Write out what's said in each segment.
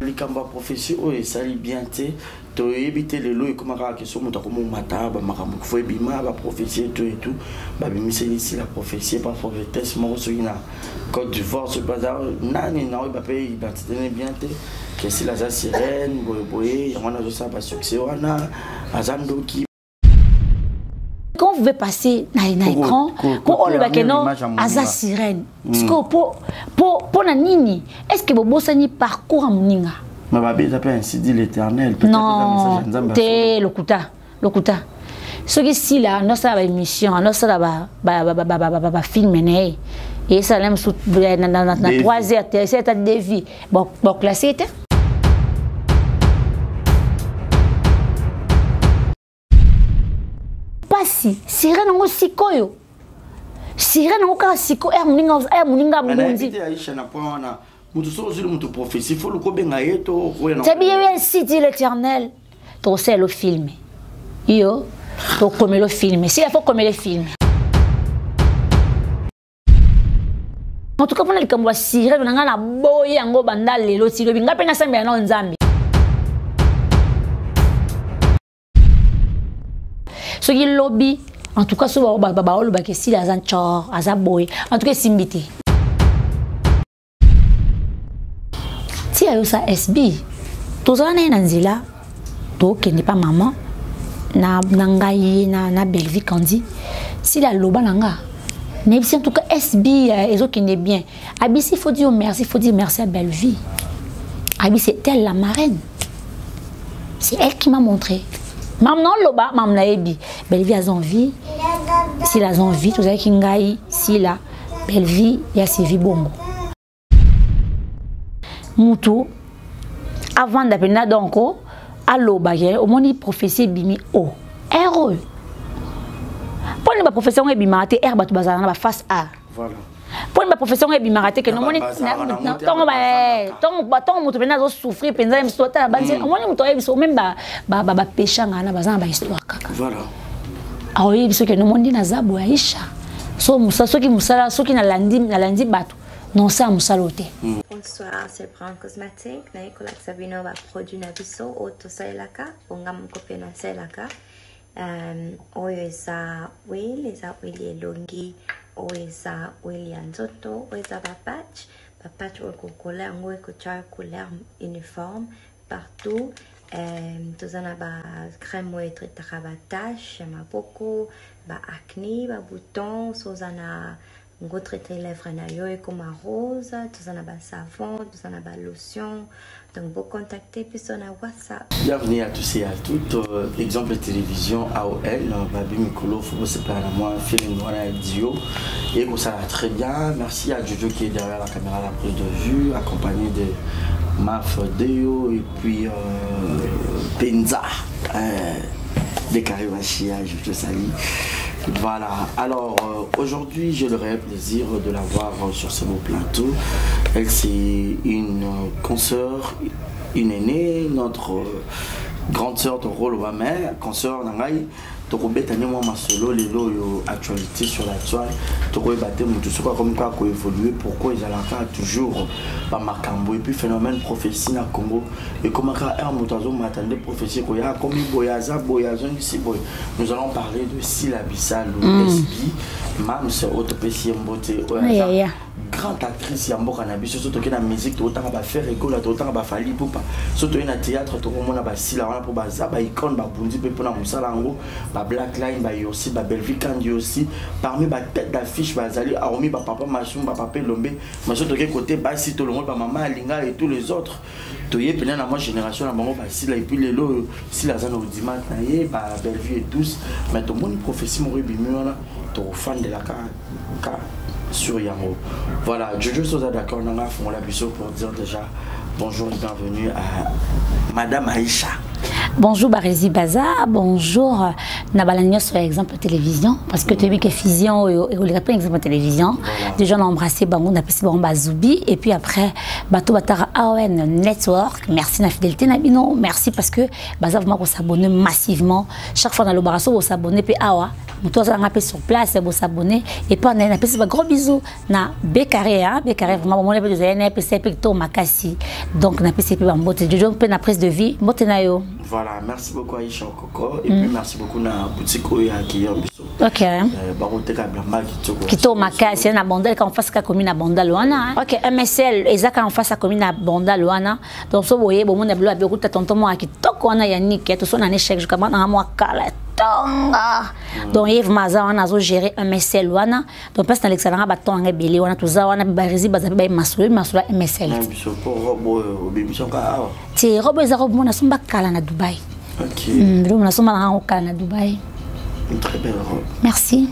Likambo ya prophetie oyo esali bien te. Toyebi te lelo ekoma kaka ke so moto akomomata bamakambo kofo ebima baprophetie etu etu babimiseli sila prophetie pa prophetesse moko soki na Côte d'Ivoire soki baza nani na oyo bape identité ne bien te ke sila aza sirène boyeboye yango wana azosala basuccès wana aza ndoki. Quand vous pouvez passer na, na écran po oloba ke non aza sirène mm. parce que po na nini, est ce que bobosani parcours ya moninga? Mais babe eza mpe ainsi dit l'Éternel. Non te, lokuta, lokuta. Soki sila andosala baémission, andosala bafilme na ye, eyesala na mosusu na 3 heures te, esi ata devi boclasse te. Pasi sirene yango sikoyo, sirene yango kaka sikoyo ere moninga, ere moninga abundi. Moto soki ozwili moto prophétie, fo luka obenga ye to okoya. Tebi ye ainsi dit l'Éternel, tokosala film yo, tokomela film sila, fo komela film. En tout cas mpona likambo ya sirene na ngai, naboyi yango banda lelo ti lobi. Ngai mpe nasambela nao Nzambe. Soki lobi, en tout cas so baolobaka esili aza ncor, aza boye, en tout cas esimbi te. Tia yo sa SB, tozala na ye na nzela, tokende pa mama na ngai na Bellevie Kandi. Sila aloba na nga, nayebisi en tout cas SB ezokende bien. Abisi faut dire merci, faut dire merci à Bellevie. Abi c'est elle la marraine, c'est elle qui m'a montré. Mam na oloba, mam nayebi Bellevie aza envie, Sila aza envie. Tozalaki ngai, Sila, Bellevie ya Sylvie Bongo. Mutu avanda mpenza, donc aloba ke omoni prophétie ebimi o ere oyo. Mponi baprophétie yango ebimaka te ere bato bazala na baface a? Mponi baprophétie yango ebimaka te ke nomoni ntongo moto mpenza azosouffrir mpenza, ye mosusu atala bandi, omoni moto ayebi biso meme bapeshanga wana baza na bahistoire kaka. Aoyebi biso ke nomoni nde naza boye, Aisha, so mosala, soki mosala, soki nalandi bato, nosala mosala oyo te. Bonsoir, c'est Brown Cosmetic. Naye kolakisa bino ba produit na biso oyo tosalelaka, bonga moko mpe nasalelaka. Oyo eza huile, eza huile elongi, oyo eza huile ya nzoto, oyo eza ba patch, ba patch oyo kokola yango ekotya couleur uniforme partout. Toza na ba crème oyo etraitaka ba tache ya maboko, ba acné, ba bouton, so oza na ngo traite lèvre na yo ekoma rose. Toza na ba savon, toza na ba lotion, donc bocontacte biso na WhatsApp. Bienvenue à tous et à toutes. Exemple télévision AOL, Babi Mikolo, faut se parler à moi, film voilà duo. Et ça va très bien. Merci à Jojo qui est derrière la caméra, la prise de vue, accompagné de Maf Deo et puis Penza. De Karimachia, je te salue. Voilà, alors aujourd'hui j'ai le réel plaisir de la voir sur ce beau plateau. Elle, c'est une consoeur, une aînée, notre grande sœur de rôle ma consoeur na ngai. Tokobeta nde mwa masolo lelo oyo, actualité sur la toile. Tokoyeba te motu soki akomi kaka koévolue, pourquoi ezalaka toujours bamakambo? Et puis phénomène prophétie na Congo ekomaka ere moto azomata nde prophétie ekoya, akomi boye, aza boye, azongisi boye. Nous allons parler de Sila Bisalu, SB Mams, oyo topesi ye mbote, oyo aza grande actrice ya mboka na biso. So toke na musique, tokotanga baFerre Gola, tokotanga baFally Ipupa. So toye na théâtre, tokomona basila wana mpo baza baicone, babundi mpe mpona mosala yango, bablack line, bayosi, babelvi Kandi aussi parmi batête d'affiche bazali aromi, bapapa Masumu, bapapa Elombe. Mais so toke côté basi, tolongoli bamama Alinga et tous les autres, toye pena na mwa génération na bango basila. Et puis lelo oyo Sila aza na audimat na ye, babellevue et tous. Mais tomoni prophétie moko ebimi wana, tokofandelaka ka sur yango. Voilà, Jojo soza d'accord nanga fongola biso pour dire déjà bonjour et bienvenue à madame Aïcha. Bonjour Barési Baza, bonjour na balandi nyonso ya Exemple Télévision, parce que toyebi ke fusion oyo ekoleka mpe Exemple Télévision. Déjà na embrassé bango, napesi bango bazubi, et puis après bato bataka AON Network, merci na fidélité na bino, merci parce que baza vraiment kosabonner massivement. Chaque fois nalobaka so bosabonner mpe awa, Moto azalanga mpe sur place, bosabone epa na ye. Napesi ba gros bisous na Becarré, hein? Becarré vraiment, bomona mpe tozali na ye, pesa ye mpe kitoko makasi. Donc napesi mpe bambote, Jojo mpe na prise de vie, mbote na yo. Voilà, merci beaucoup Aïcha Okoko et puis merci beaucoup na boutique oyo accueillir biso. Ok. Bakoteka bilamba kitoko. Kitoko makasi na Bandal, ka en face ka commune na Bandal wana. Ok, MSL eza ka en face ya commune na Bandal wana. Donc so boye, bomona bilo ya biokuta tonton moko ya kitoko wana ya Nike, toso na ne chaque jour kama na mwa kala tonga. Donc Yves Maza wana azo gérer MSL wana. Donc place na lekisa na baton nga ebele wana, toza wana, barezi baza mpe baye masolo masolo ya MSL. Na biso po robe oyo obimisi ka awa. Te, robe eza robe mona somba kala na Dubai. Ok. Robe nasomba na yango kala na Dubai. Une très belle robe. Merci.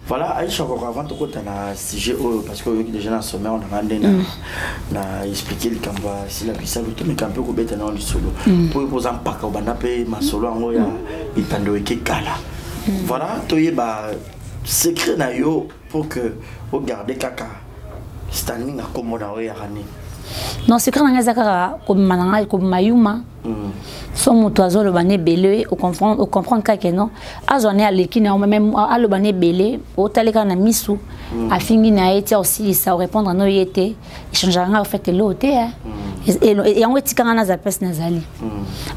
Voilà, Aïcha Okoko, avant de kota na sujet oyo, parce que oyoki déjà na sommaire na nde na expliquer likambo ya Sila Bisalu, tomeka mpe kobeta na lisolo po oyo mpaka obanda mpe masolo yango ya etando eke kala. Voilà, toyeba secret na yo pour que ogarde kaka standing na kombo na oyo yaka nini? Non, secret na ngai eza kaka kobima na ngai, kobima yuma. So moto azoloba na ebele, ocomprendre kaka non, azwa ne aleki na yo, même aloba na ebele, otali kaka na misu, afingi na ye tia, osilisa orépondre na ye te, échangeaka ngai ofait eloo te. Yango etikanga naza place nazali.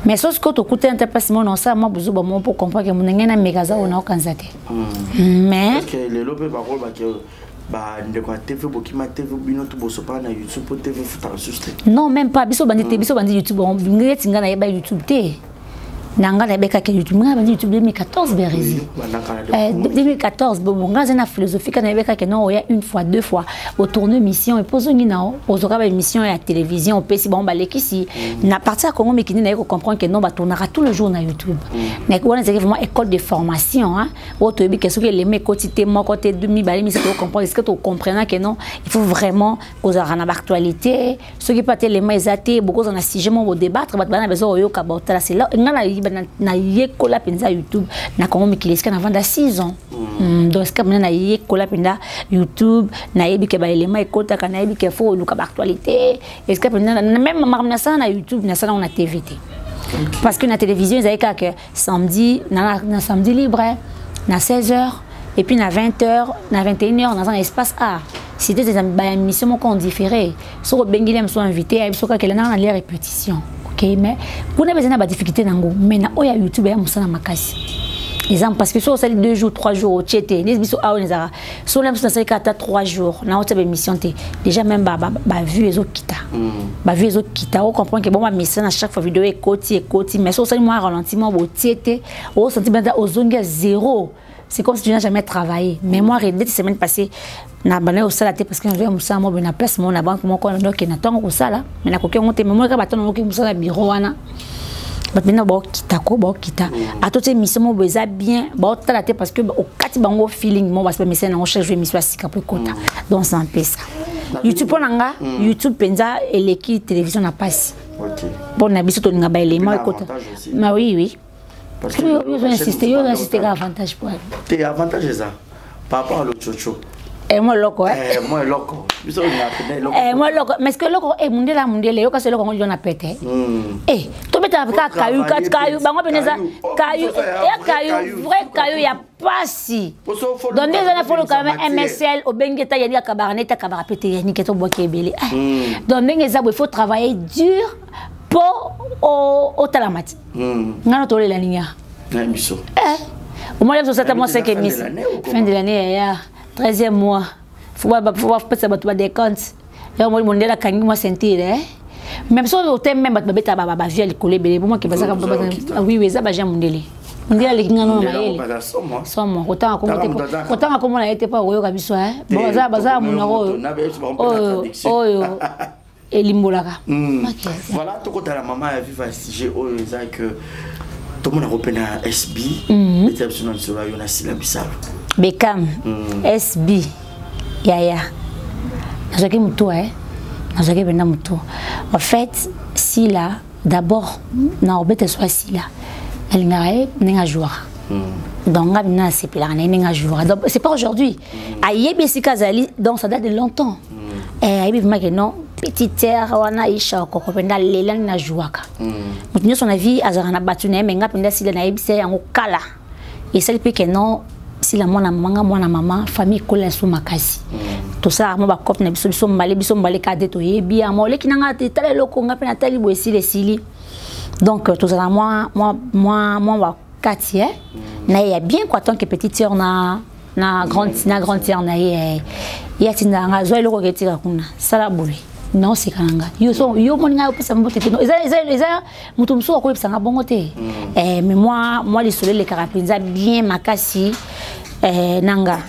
Mais so sikoyo tokutani te, place moko na osala mwa buzuba moko mpo comprendre ke monenge na meka aza oyo naokanisa te, mais Parce que lelo mpe bakolobaki bandeko ya TV, bokima TV, bino to bosopa na YouTube po TV futaka lisusu te. Non, même pas. Biso bandi te, biso bandi YouTube neti ngai nayeba YouTube te, na ngai nayebekaki YouTube, ngai bandi YouTube 2014, Berezi. 2014. Bon, ngai aza na philosophie ka nayebekaki non, oya une fois, deux fois, otourne mission epo ozongi na ozoka baémission ya télévision, opesi bango balekisi. Na partir ya Congo Mikindi, naye kocomprendre que non, batournaka tout le jour na YouTube. Wana ezalaki vraiment école de formation oyo toyebi ke soki elema ekoti te, moko te, mibale, misato, ocomprendre. Est ce que tocomprena que non, il faut vraiment kozalaka na baactualité? Soki mpe ate elema eza te, bokozala na sujet moko bodébattre, bato bana besoin koyoka, baotala. C'est là ngai nayekola mpenza YouTube na Congo Mikili, esika navanda 6 ans. Donc esika mpenza nayekola mpenza YouTube, nayebi ke baelema ekotaka, nayebi ke faut oluka baactualité. Esika mpenza même makambo nasala na YouTube, nasala yango na TV te, parce que na télévision ezali kaka samedi, na samedi libre na 16 heures et puis na 20 heures, na 21 heures naza na Espace A. C'était des baémission moko en différé. Soki obengeli moso invité, ayebi soki akele nanga na lia répétition. Ok, mais kuna mpe eza na badifficulté nango, mais na oyo ya YouTube eya mosala makasi eza, parce que soki osali 2 jours, 3 jours, otie te. Neti biso awa ezalaka, soki na biso nasali kaka ata 3 jours na otia baémission te, déjà même bavue ezokita, bavue ezokita. Ocomprendre ke bon, bamisa na chaque fois vidéo ekoti, ekoti, mais soki osali mwa ralenti mwa botie te, osenti mpenza ozongi ya zéro. C'est comme si tu n'as jamais travaillé. Mais moi, dès semaine passée, na bana osala te, parce que nazoya mosala moko na place moko na banque moko, nadoke na ntongo kosala, mais nakoki yango te. Mais moi kaka bato nakoki mosala bureau wana, bato bena baokita ko baokita ata te émission moko boye eza bien, baotala te, parce que okati bango feeling moko, basi bamesana nango, chaque jour émission ya sika po ekota. Donc c'est un peu ça YouTube. Mpo na nga, YouTube mpenza eleki télévision na mpasi. Mpo na biso tolinga baélément ekota. Ma oui. Parce que yo insiste, yo insiste ka avantage po te, avantage eza par rapport à l'ochocho. Moi eloko. Eh, moi eloko, biso olingaka eloko. Eh, moi eloko, mais ce que eloko eh mundele mundele yoka so eloko ngo na pete. Eh, tobetaka kaka kayu kayu, bango pene eza kayu ya kayu, vrai kayu ya pasi. Donc nde eza na folo quand même MSL, obengi eta yani akabaka na eta akabaka pe te, yani ke tobwaki ebele. Donc ndenge eza boye, il faut travailler dur mpo otalama ti. Nga no tolela nini ya biso? Omoni biso osata mwa 5 émission fin de l'année ya 13e mois, faut bapesa bato badécompte ya omoni mondele akangi mwa ceinture. Même so ote, même bato babeta bavie ya likolo ebele bomaki bazaka. Oui, eza baja mondele, mondele aleki nga nono mayele somo. Kotanga komona ye te mpo akoyoka biso. Baza monoko oyo oyo elimbolaka. Voilà, tokotala mama ya viva sujet oyo eza ke tomonako mpe na SB etya biso na lisolo yo na Sila Bisalo. Bekam SB yaya, nazwaki motu, nazwaki mpenza motu. En fait, Sila d'abord, na obeta so Sila, nalingaka ye ndenge ajouaka. Donc nga bina nasepelaka na ye ndenge ajouaka. Donc c'est pas aujourd'hui ayebi esika azali, donc ça date de longtemps. Ayebi vraiment ke non, petite terre wana Aisha Okoko mpenza alelani na jouaka. Moto nyonso na vie azalaka na bato na ye, mais nga mpenza Sila nayebisa yango kala, esali mpe ke non. Sila mwana mama, nga mwana mama, famille ekola so makasi. Tosalaka mwa bacope na biso, biso mbale, biso mbale kaka te toyebi yango. Oleki na nga te, tala eloko nga mpe natali boye, esili esili. Donc tozala mwa bakati, eh? Na ye ya bien quoi, tant que petite sœur na grande sœur na ye, eh. Ye atindaka nga, zwa eloko ketika kuna, sala boye, naoseka na nga. Yo so yo moni ngai opesa mbote te, eza moto mosusu akoyebisa nga bongo te. Eh, mais moi lisolo elekaka mpenza bien makasi, eh, na nga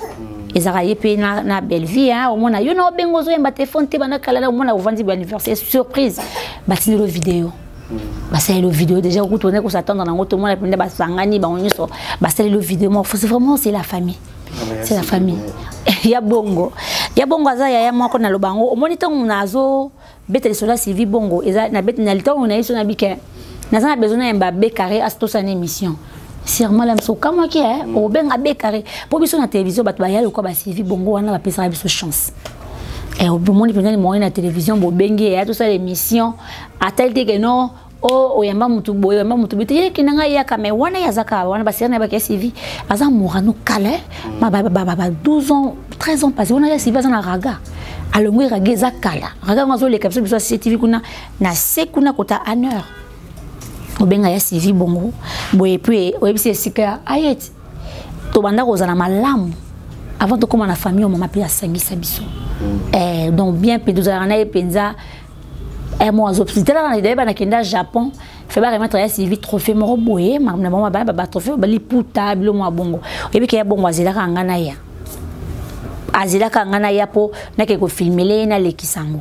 ezalaka ye mpe na Bellevie, hein. Omona yo na obenga, ozoyemba telefone te, banda kala na omona ovandi ba anniversaire surprise, batindeli video, basaleli video déjà. Okutu onaki kosatendre nango, tomona mpenza basangani bango nyonso, basaleli video moko. C'est vraiment, c'est la famille, c'est la famille ya Bongo. Ya Bongo aza yaya moko, naloba yango. Omoni ntango nazo beta lisolo ya Sylvie Bongo, eza na beta na ntango na ye so nabike, naza na besoin nayemba B carré asi tosala na émission sûrement la mosu okamwaki, eh, obenga B carré mpo biso na télévision bato baya lokwa ba Sylvie Bongo wana bapesaka biso chance. Eh, omoni mpenza nimoni na télévision, bobengi eya tosala émission, atali te ke non, o oyamba mutu boye, oyamba mutu boye te, ye na ngai yaka. Mais wana ye aza kaka wana, baseri na ye baki Sylvie aza morano kala, ba 12 ans, 13 ans passé wana. Ya Sylvie aza na raga, alongwe raga, eza kala. Raga yango azoleka biso ya CCTV kuna na se kuna kota honneur. Obenga ya Sylvie Bongo boye, puis oyebisi esika ya ayeti. Tobanda kozala malamu avant tokóma na famille oyo mama mpe asangisa biso. Eh, donc bien mpe tozalaka na ye mpenza. Eh, mo azotalaka nayeba nakenda Japon, fe baremettre ya Sylvie trophée moko boye na bango, bana batrophée baliputa bilo mwa bongo. Oyebi ke ya Bongo azelaka nga na ya, azelaka nga na ya mpo nake kofilmele ye, nalekisa yango.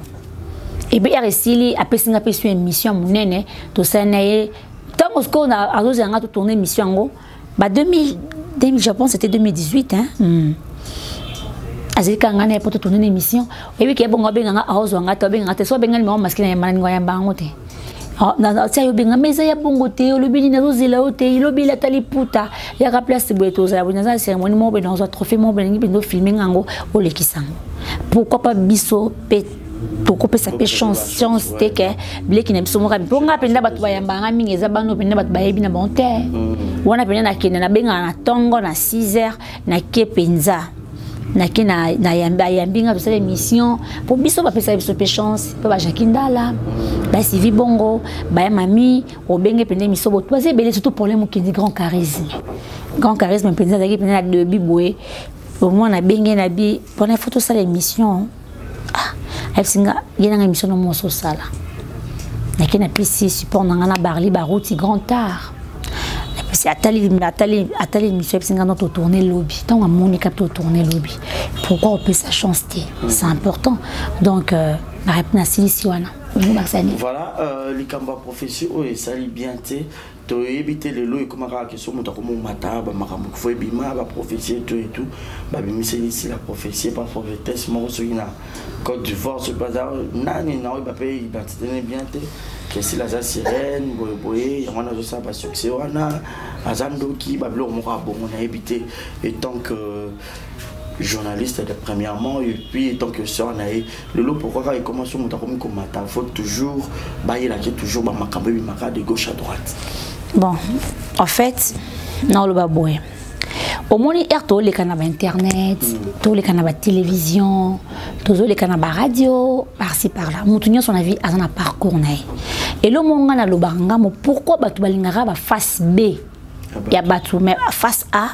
Epe ere esili, apesi nga mpe so émission ya monene tosali na ye. Ntango sikoyo azozela nga totourne émission yango ba 2000, 2000, je pense c'était 2018, hein. Azali kaka ngai na ye mpo totourne na émission. Oyebi ke bongo abenga nga, aozwa nga te, abenga nga te. So abenga nimero maski na yamba, naningo ayamba yango te. Tia yo benga, mais eza ya Bongo te. Olobi nini? Nazozela yo te. Elobi elata liputa, yaka place boye, tozala boye, naza na cérémonie moko boye, nazwa trophée moko boye, nalingi mpenza ofilme nga yango, olekisa yango. Pourquoi pas biso mpe tokopesa mpe chance te ke bileki na biso moko? Mpo nga mpenza bato bayambaka nga mingi eza bano mpenza, bato bayebi na bango te. Wana mpenza nakende, nabengaka na ntongo na 6 heures, nake mpenza, nake nayambi nga, tosala émission. Mpo biso bapesaka biso mpe chance, mpe bajaki Ndala, basivi Bongo, baya mami, obenge mpenza émission boto baza ebele. Surtout problème okende grand charisme, grand charisme mpenza azalaki mpenza na début boye. Omoi nabenge na bi mpona ifo tosala émission. Ah, ayebisi nga ye nanga émission na moso osala. Nake napesi support na nga na Barli Baruti grand art, napesi, atali, atali, atali émission, ayebisi nga no totourne lobi. Ntango amoni kapi totourne lobi, pourquoi opesa chance te? C'est important. Donc nasilisi wana, olingi basani. Voilà, likambo ya prophétie oyo esali bien te. Toyebi te lelo ekóma kaka ke so moto akomomata bamakambo fo ebima baprophétie et tout et tout. Babimiseli la prophétie par prophétesse moko soki na Côte d'Ivoire, soki baza nani na oyo bape identité ne bien te, ke Sila aza sirène boyeboye, yango wana azosala basuccès wana, aza ndoki, babiloko moko ya bongo. Nayebi te, etant que journaliste de premièrement et puis étant que sœur na ye lelo, pourquoi kaka ekoma so moto akomi komata, faut toujours bayelaki toujours bamakambo ebimaka de gauche à droite? Bon, en fait naoloba boye, omoni ere toleka na bainternet, toleka na batélévision, tozoleka na baradio par-ci par-là, motu nyonso na vie aza na parcours na ye. Elo mo nga nalobaka ngamo, pourquoi bato balingaka baface B ya bato, mais face A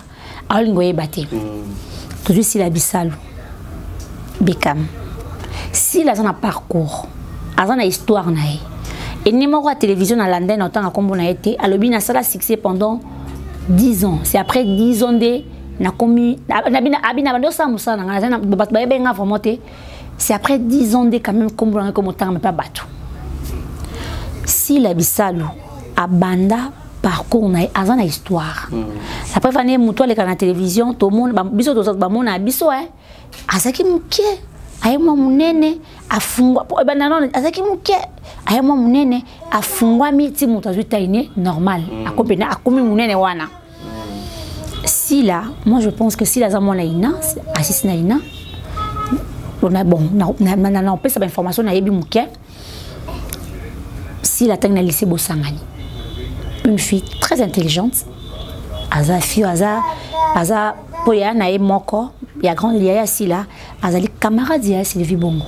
aolinga oyeba te? Tozwi Sila Bisalu Bekam. Sila aza na parcours, aza na histoire na ye. Eni moko ya télévision na landa na otanga nkombo na ye te, alobi nasala succès pendant 10 ans, c'est après 10 ans nde nakomi abi na bandi osala mosala na ngai, bato bayebi nga vraiment te. C'est après 10 ans nde quand même nkombo na ngai komo otanga mepa bato. Sila Bisalu abanda parcours na ye, aza na histoire. Après fane moto aleka na télévision, tomona biso bamona biso, eh, azalaki moke, aye mwa monene, afungwa ebanda nano azalaki moke, aye mwa monene, afungwami ti moto azwi taine normal, akomi pena, akomi monene wana. Sila, moi je pense que Sila aza mwana ina asisi na ina. Bon, na opesa bainformation nayebi moke. Sila atangi na lycée Bosangani, une fille très intelligente, aza fille aza Mpo yaya na ye moko ya grande, yaya Sila, azali camarade ya Sylvie Bongo.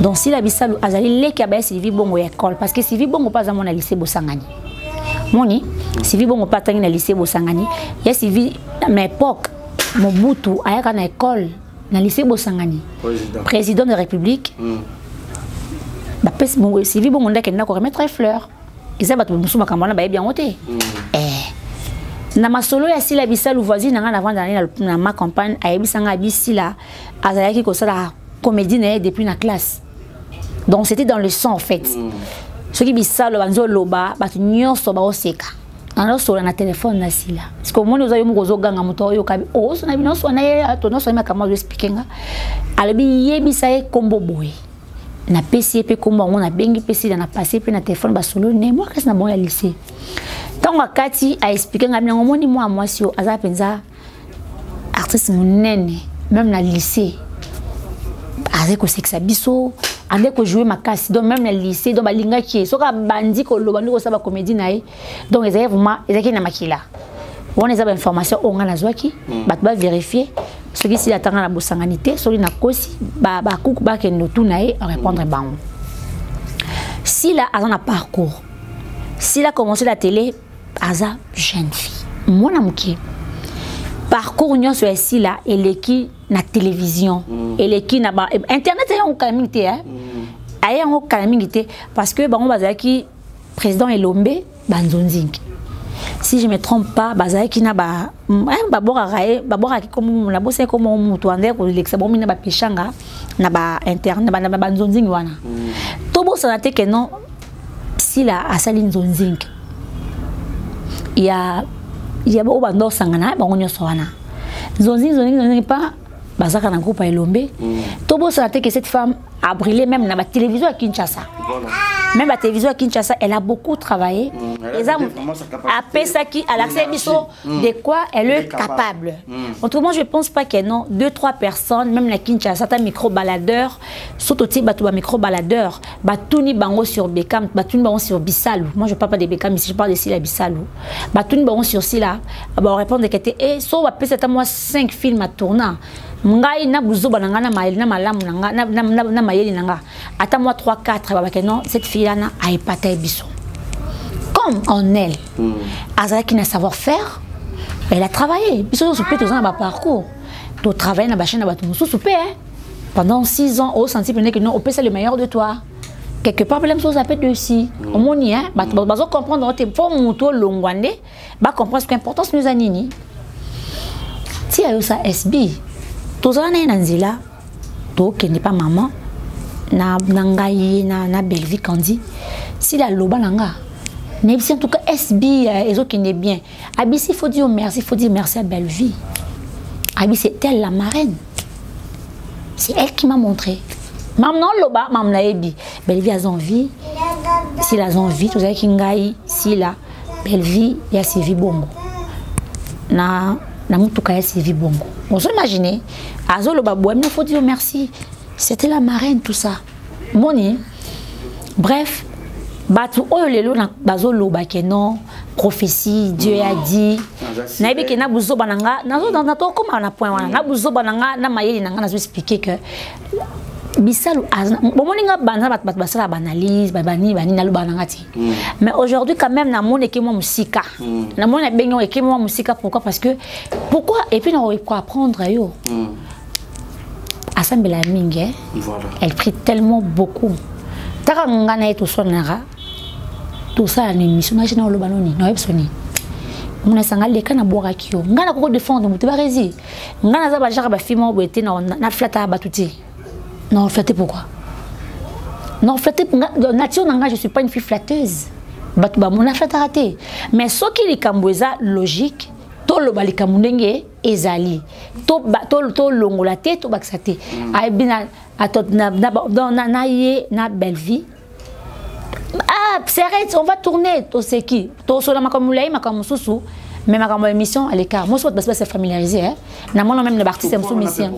Donc Sila Bisalu azali leki ya baya Sylvie Bongo ya école, parce que Sylvie Bongo mpe aza mwana lycée Bosangani. Moni Sylvie Bongo mpe atangi na lycée Bosangani. Ya Sylvie, na époque Mobutu ayaka na école na lycée Bosangani, président, président de la République. Bapesi bongo Sylvie Bongo nde akenda koremettre fleur. Eza bato mosusu makambo wana bayebi yango te. Na masolo ya Sila Bisalu, voisine na ngai navanda na ye na ma campagne, ayebisa ngai abi Sila azalaki kosala comédie na ye depuis na classe. Donc c'était dans le sang en fait. Soki Bisalo banzoloba, bato nyonso baoseka. Nazosola na telefone na Sila, parce que omoni oza yo moko ozoganga, moto oyoka osona bino osona ye to nyonso ye makambo azoexpliquer nga. Alobi yebisa ye kombo boye, napesi ye mpe kombo yango, nabengi mpe Sila, na passe mpe na telefone, basololi ne mwa kasi na bango ya lycée. Ntango akati aexpliquer ngai nango, omoni mwa mwasi oyo aza mpenza artiste monene, même na lycée azali kosekisa biso, ande kojouer makasi. Donc même na lycée, donc balingaki ye, soki abandi koloba nde kosala bacomédie na ye. Donc ezali vraiment, ezalaki na makila wana. Eza bainformation oyo ngai nazwaki, bato bavérifier soki Sila atanga na Bosangani te. Soki nakosi, bakuku bakende otuna ye, arépondre bango. Sila aza na parcours. Sila commencé la télé aza jeune fille, mwana moke. Parcours nyonso ya Sila eleki na télévision, eleki na ba internet. Ayango kala mingi te, aye yango kala mingi te, parce que bango bazalaki président Elombe banzonzingi, si je me trompe pas, bazalaki na ba babwakaka ye, babwakaki komo na bosaki komo mutu ande kolekisa bango mingi na bapeshanga na ba internet, na banzonzingi wana. Tobosana te ke non, Sila asali nzonzingi ya oyo banda osangana bango nyonso wana, nzonzingi, nzonzingi, nzonzingi pa bazaka na groupe ya Elombe. Tobosana te que cette femme a brillé même na batélévision ya Kinshasa. Même la télévision à Kinshasa, elle a beaucoup travaillé. Apesaki alakisa biso de quoi elle est capable. Autrement, je pense pas que non, deux trois personnes même na Kinshasa, ta micro baladeur, surtout ti bato ba micro baladeur, batuni bango sur Bekam, batuni bango sur Bisalu. Moi, je parle pas de Bekam ici, je parle de Sila Bisalu. Batuni bango sur Sila, ba répondre que te so bapesa ata moi cinq films à tourner, ngai na buzoba na ngai, na mayele, na malamu na ngai, na mayele na nga, ata moi 3 4, babake non, cette fille là na aepata biso comme en elle. Azalaki na savoir faire, elle a travaillé. Biso nyonso mpe toza na baparcours, totravaille na bachaîne na bato mosusu mpe pendant 6 ans, osenti pene que non, opesa le meilleur de toi quelque part. Même chose ape dessus, omoni bato bazocomprendre te. Fo motu olongwa nde bacomprendre ce importance no eza nini. Ti ayosa SB, tozala na ye na nzela, tokende pa mama na ngai na Bellevie Kandi. Sila aloba na nga, nayebisi en tout cas SB ezokende bien. Abisi faut dire merci, faut dire merci à Bellevie. Abi c'est elle la marraine, c'est elle qui m'a montré. Mam na oloba, mam nayebi Bellevie aza envie, Sila aza envie. Tozalaki ngai, Sila, Bellevie, ya Sylvie Bongo na mutuka ya Sylvie Bongo. Ozo imaginer, azoloba boye, mais faut dire merci, c'était la marraine, tout ça. Moni bref, bato oyo lelo bazoloba ke non, prophétie, Dieu a dit, nayebi ke na buzoba na nga natokóma na point wana, na buzoba na nga, na mayele na nga, nazo expliquer que Bisalu bomoni nga banda bato basala baanalyse banini banini, naloba na nga te. Mais aujourd'hui quand même namoni eke mwa mosika, namoni nabengi yango eke mwa mosika. Pourquoi? Parce que pourquoi? Et puis nakoki apprendre yo asambela mingi, eh? Voilà. Elle prie tellement beaucoup. Taka nga na ye toswanaka, tosala na émission na na oloba noni, nayebi so nini omona esanga leka nabwakaki yo. Ngai nakoko défendre moto baresi, ngai naza bajaka bafilme moko boye te, na flatter bato te. Na flatter pourquoi? Na flatter nature na ngai, je suis pas une fille flatteuse. Bato bamona flattaka te. Mais soki likambo eza logique, toloba likambo ndenge ezali, tolongola te, tobakisa te. Ayebi na ye na Bellevie, ah c'est, on va tourner, toseki, tosola makambo molai, makambo mosusu. Mais makambo ya émission à l'écart, mosusu bato basi base familiariser na mona même na baartiste mosusu musicien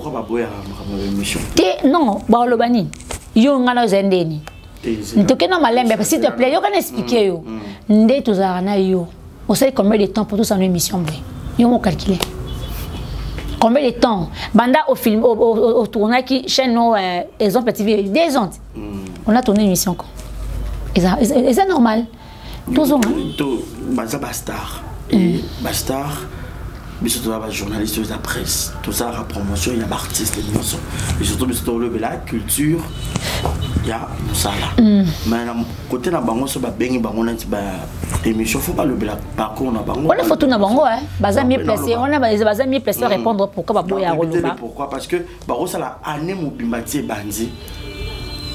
te. Non, baloba nini? Yo ngai na ozali ndeni, toke na malembe, s'il te plaît. Yoka na expliquer yo nde tozalaka na yo. Osali combien de temps pour tosala émission boye? Yo mo calculer. Combien de temps banda au film au tournaki chaîne no exemple TV 2 ans. On a tourné une émission quoi. Et c'est normal. Tozonga. To baza ba star. Et ba star biso toza bajournaliste, toza presse, tosalaka promotion ya baartiste nyonso, et surtout biso tolobela culture ya mosala. Mais na côté na bango, so babengi bango neti ba émission, faut balobela parcours na bango. Wana faut tuna bango, hein. Baza mieux placé, wana baza mieux placé répondre pourquoi baboya koloba. Pourquoi? Parce que bakosala année mobimba ti ebandi.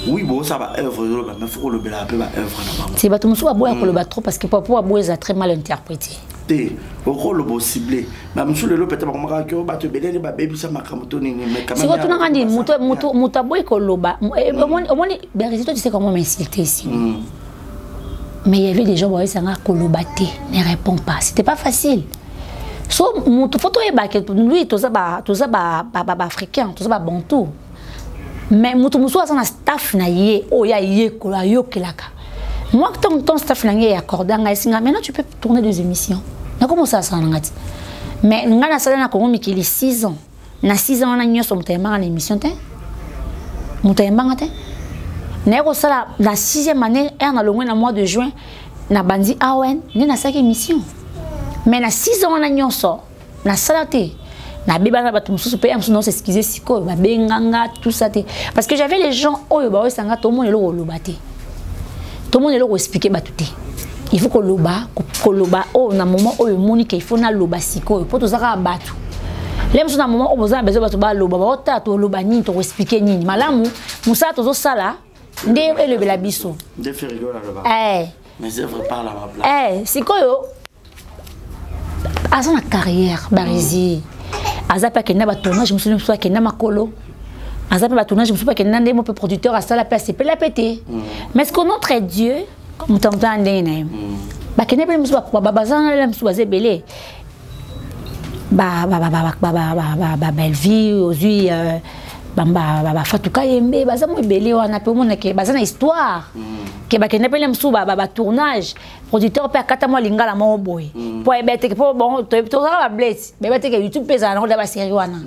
Oui, bosala baœuvre ezoloba, mais faut kolobela mpe baœuvre na bango. Ti bato mosusu baboya koloba trop parce que po baboya eza très mal interprété. Te, okoloba ocible bamosusu lelo peut-être bakomaka ke bato ebele nde babebisa makambo to nini, mais quand même. Sikoyo tunanga ndi moto aboyi koloba. Omoni Berisi, toi tu sais comment m'insulter ici. Mais il y avait des gens bayesanga koloba te, ne répond pas, c'était pas facile. So moto faut toyeba ke lui toza baafricain, toza babantu, mais moto mosusu aza na staff na ye oyo ayekola, ayokelaka. Moi, ton staff na ngai accordé ngai esinga, maintenant tu peux tourner des émissions, nakomosala sala na nga ti. Mais ngai nasala na Kongo Mikili 6 ans. Na 6 ans wana nyonso, moto ayembanga na émission te, moto ayembanga te. Naye kosala na 6e année ere na longwe na mois de juin na bandi awen nde nasalaki émission. Mais na 6 ans wana nyonso nasala te. Nabebana na bato mosusu mpe ya mosusu naosexcuse sikoyo babenganga tout ça te, parce que j'avais les gens oyo baoyesanga tomona eloko oloba te, tomona eloko expliquer bato te. Il faut koloba, koloba oyo na moment oyo emoni ke il faut naloba sikoyo, mpo toza kaka bato. Le mosusu na moment oyo boza na besoin bato baloba, baotala toloba nini, tokoexpliquer nini malamu. Mosala tozosala nde elobela biso. Nde Ferre Gola aloba. Eh. Mes œuvres parlent à ma place. Eh, sikoyo aza na carrière Barisi, aza mpe akenda batournage mosusu, mosusu akenda makolo, aza mpe batournage mosusu mpe akenda nde mo mpe producteur asala mpe asepela mpe te. Mais ce que notre Dieu, moto moto na ndenge na ye, bakende mpe mosusu baza na mosusu, baza ebele, babelvie ozwi, bafatuka yembe, baza mo ebele wana mpe omonake baza na histoire ke bakende mpe mosusu batournage, producteur mpe akata mwa lingala moko boye mpo ayeba teke, mpo bon tozalaka bablete, bayeba teke YouTube mpe ezala nango da basérie wana.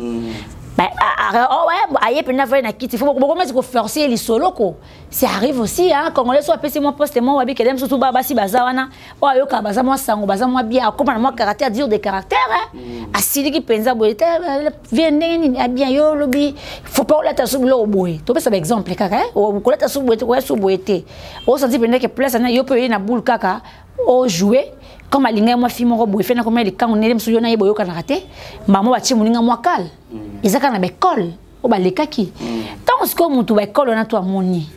Aye mpenza vai na kiti, faut bokomati koforce ye lisolo ko. Ça arrive aussi, hein, congolais so apesi mwa poste moko, babi kele mosusu basi baza wana oyo ayokaka, baza mwa sango, baza mwa bien, akóma na mwa caractère dur de caractère, hein. Asiliki mpenza boye te vie ndenge nini abien yo olobi faut pas olata so biloko boye. Topesa baexemple kaka, kolata so boye te, koya so boye te, osanti mpenza ke place ana yo mpe oye na boule kaka ojoue comme alingai mwa fille moko boye fe na komia likango ndenge mosusu yo na ye boyokanaka te, mbamo batie moninga mwa kale. Eza kaka na baekole oyo balekaki ntango sikoyo motu baekole wana to amoni,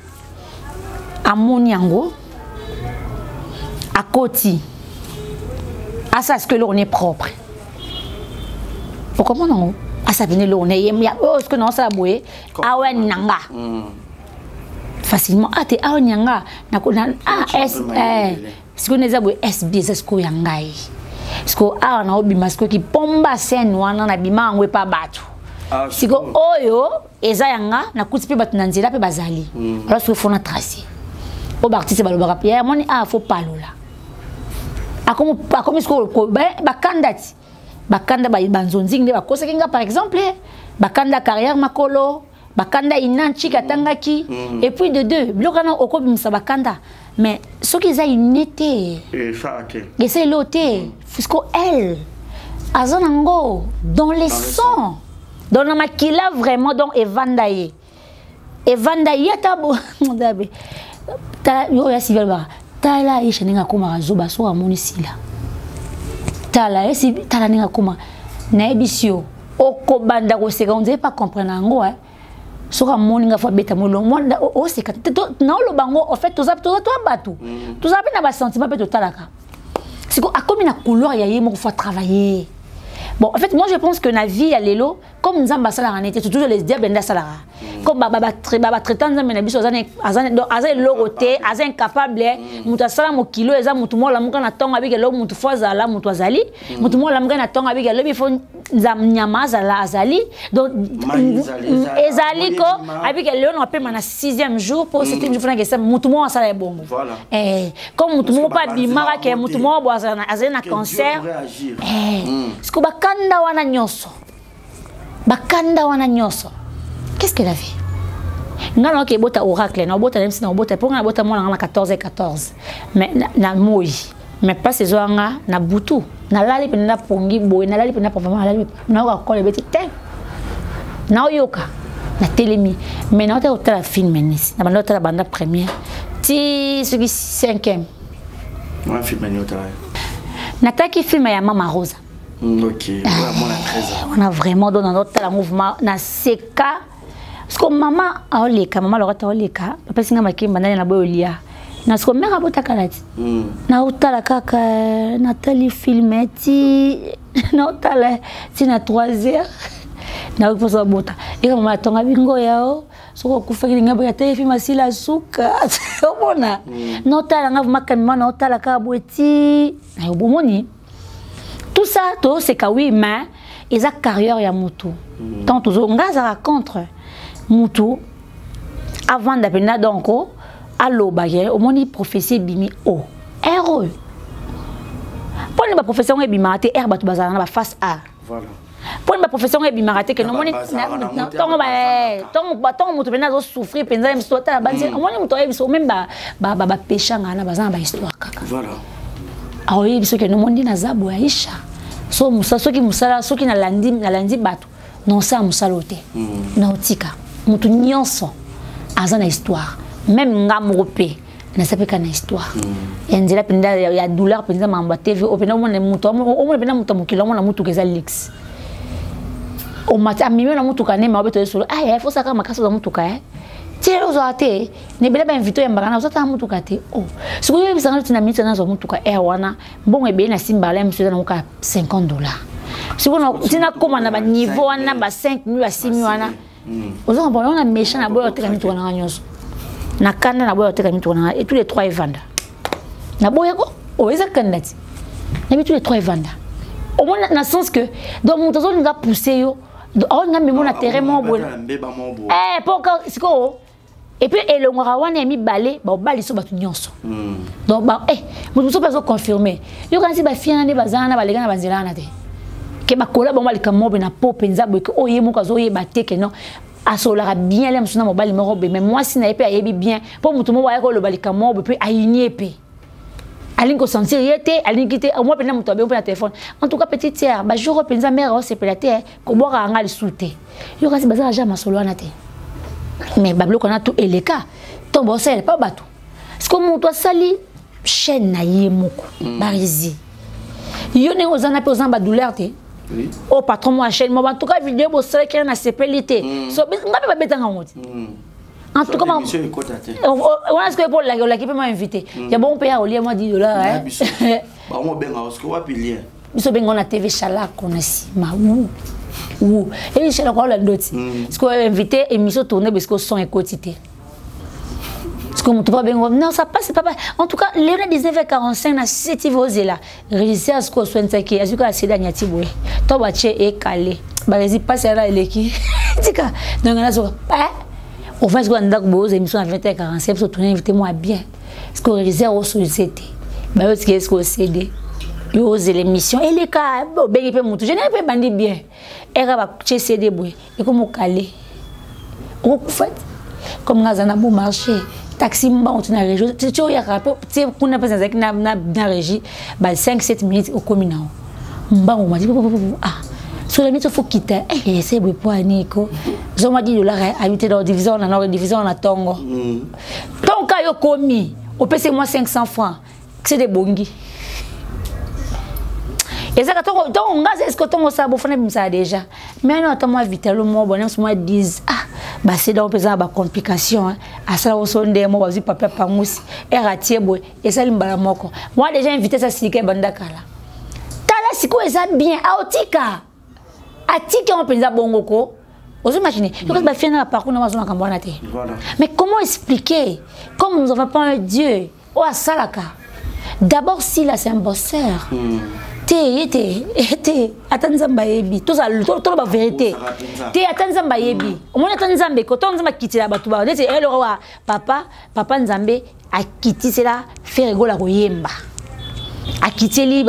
amoni yango, akoti asala sikoyo eloko ne propre, okomona yango asala pene eloko ne ye oyo sikoyo naosala boye awa na nga facilement a te awa nyanga sikoyo nde eza boye sb eza sikoyo ya ngai. Sikoyo awa naobima sikoyo kipomba scène wana nabima yango epa bato. Sikoyo oyo eza ya nga, nakuti mpe bato na nzela mpe bazali. Alors sikoyo faut na trace oyo baartiste balobaka ya moni awa, faut palola. Akomi sikoyo bakanda ti bakanda banzonzingi nde bakosaki nga. Par exemple bakanda carrière makolo, bakanda ina nciki atangaki. Et puis de deux biloko wana okobimisa bakanda, mais soki eza ine te, eza elo te. Puisque elle aza nango dans les sang, donc na makila vraiment, donc evanda ye, evanda ye. Ata oyo ya sivi alobaka, tala Aisha ndenge akomaka zoba soki amoni sila, tala esi, tala ndenge akoma. Nayebisi yo, okobanda koseka, on dirait pas comprendre yango. Soki amoni nga faut abeta molongo, oseka naoloba yango. En fait toza toa bato, toza mpe na basentiment mpe totalaka. Siko akomi na couloir ya ye moko, faut travailler. Bon, en fait moi je pense que na vie ya lelo, comme Nzambe asalaka nete, toujours les diables nde asalaka comme batraitant Nzambe na biso aza eloko te, aza incapable. Moto asala mokili oyo eza motu moko alamuka na ntongo abiki eloko motu faut azala motu azali, motu moko alamuka na ntongo abiki alobi faut nyama azala azali. Donc ezali ko abiki lelo na apema na sixième jour po septième jour fanake esa motu moko asala ebongo. Comme motu moko mpo abimaka ke motu moko bo azali na cancer, siko bakanda wana nyonso. Bakanda wana nyonso, qu'est-ce qu'elle a fait? Nga na oke bota oracle na obota na obota mpo nga na bota mwana nga na 14 14, mais na moi, mais pas ezwa nga na butu, nalali mpenza na pongi boye, nalali mpenza vraiment, nalali, nayoka kola ebeti te, naoyoka, natelemi, mais naota kotala film nisi na banda otala banda première ti soki cinquième. Nataki film ya Mama Rosa. Ok, wana vraiment donc nazotala mouvement, naseka parce que mama aoleka, mama lokata aoleka, bapesi nga makemba ndani na boye olia na siko mare abotakala ti naotala kaka, natali film ti naotala ti na 3 heures, nayoki mposa babota eka mama atonga bingo yao. Soki okufaki linga boye, ata film asila suka, omona naotala nga vraiment kamima, naotala kaka boye ti nayo bomoni tout ça, toseka. Oui, mais eza carrière ya mutu. Tant tozo nga azalaka contre mutu avanda mpenza, donc aloba ye omoni prophétie ebimi o ere oyo mpo nini baprophétie yango ebimaka te ere bato bazala na baface a mpo nini baprophétie yango ebimaka te? Kende omoni ntongo moto mpenza azosouffrir mpenza, ye mosusu atala banzi, omoni moto ayebi so meme bapeshanga wana baza na bahistoire kaka, aoyebi soki omoni nde naza boye. Aisha, so mosala, soki mosala, soki nalandi bato, nosala mosala oyo te, naotika. Moto nyonso aza na histoire, même nga moko mpe naza mpe kaka na histoire ya nzela mpenza ya douleur mpenza. Makambo ya TV oyo mpenza, omona moto, omona mpenza moto ya mokili, omona motuka eza luxe, omati amemi na motuka ne maobe toye solo aya fosaka makasi, oza motuka e ti lelo ozwaka te na ebele bainvité oyambaka na ozataka motuka te. O sikoyo oyebisanga noti na minute nazwa motuka air wana, mbongo ebele na simbala ya mosu eza nango kaka 50 $. Sikoyo ntina kóma na baniveau wana, ba 5 mille, ba 6 mille wana, oza comprendre wana méchant na boya oteka mituka nanga nyonso na kanda, na boya oteka mituka nanga et tous les trois evanda, na boyako oyo eza kanda ti nabi tous les trois evanda. Omona na sens que donc moto azolinga pousse yo, aolinga memo na terrain moko boye mpo sikoyo. Et puis elongwaka wana ya mibale, baobali so bato nyonso. Donc moto mosusu mpe azoconfirme yokanisi bafia na nde baza wana, baleka na banzela wana te ke bakola bango balika mobe na po mpenza boye ke oyo ye moko azoyeba te ke non, asololaka bien le mosusu na mobali moko boye, mais mwasi na ye mpe ayebi bien mpo moto moko ayaka oloba likambo moko boye mpe ayini ye mpe alingi kosentir ye te, alingi te omoi mpenza moto abengi mpe na telefone. En tout cas, petite sœur, bajour oyo mpenza mare aosepela te, kobwakaka nga lisusu te. Yo kasi baza ja masolo wana te, mais babiloko wana tu eleka ntongo baosalela mpa bato. Parce que moto asali chaîne na ye moko, barisi yo ndenge oza na mpe oza na badouleur te. Oyo patron mo ya chaîne mo, en tout cas video bosalaki na nasepeli te, so nga mpe babetanga yango te. En tout cas wana sikoyo mpo olaki, olaki mpe ma invité ya bongo mpe ya olia mwa 10 $. Biso benga na TV Shalako na nsima wu wu eyi Shalako aola ndoti. Sikoyo invité émission tourne boye, sikoyo son ekoti te, parce que moto babengo non, ça passe papa. En tout cas lelo na 19h45 na CCTV ozela régisseur, sikoyo oswenisaki azwi kaka sida nyati boye to batie ekale baresi mpasi yana eleki tika. Donc nazoka ofin sikoyo na ndako boye, oza émission na 20h45, biso tourne invité moi bien, parce que régisseur osolise te, bayotika sikoyo CD yo ozela émission eleka, obengi mpe motu général mpe ebandi bien eka batie CD boye ekomokale, okokufa te. Comme nga aza na bon marché, taxi mbango ti na région ti oyaka mpo ti kuna mpe nazalaki na régie ba 5 7 minutes okomi nao mbango mati. Ah, sola miti ofo kita ese boye po aniko zoma 10 $ ayi te na division na division na ntongo ntongo ka yo komi opesi mwa 500 francs, c'est de bongi ezaka ntongo ntongo nga est ce que ntongo osala bofana bimisaka déjà, mais ano ata mwa vitalo moko bona mosu mwa 10. Ah, baseda mpenza na bacomplication, asala oso nde mo bazwi papier pangusi ere atie boye esali mbala moko mwa déjà invité sa sika ebanda kala. Tala sikoyo eza bien, aotika atiki yango mpenza bongo ko ozimagine yoka bafia na baparcours na bazo makambo wana te. Mais comment expliquer, comme nous avons pas un Dieu oyo asalaka d'abord? Sila, c'est un bosseur. Te ye te te, ata Nzambe ayebi, toloba vérité te, ata Nzambe ayebi. Omoni ata Nzambe ko to Nzambe akitela bato ba neti eloko wa papa, papa Nzambe akitisela Ferre Gola koyemba. Akiteli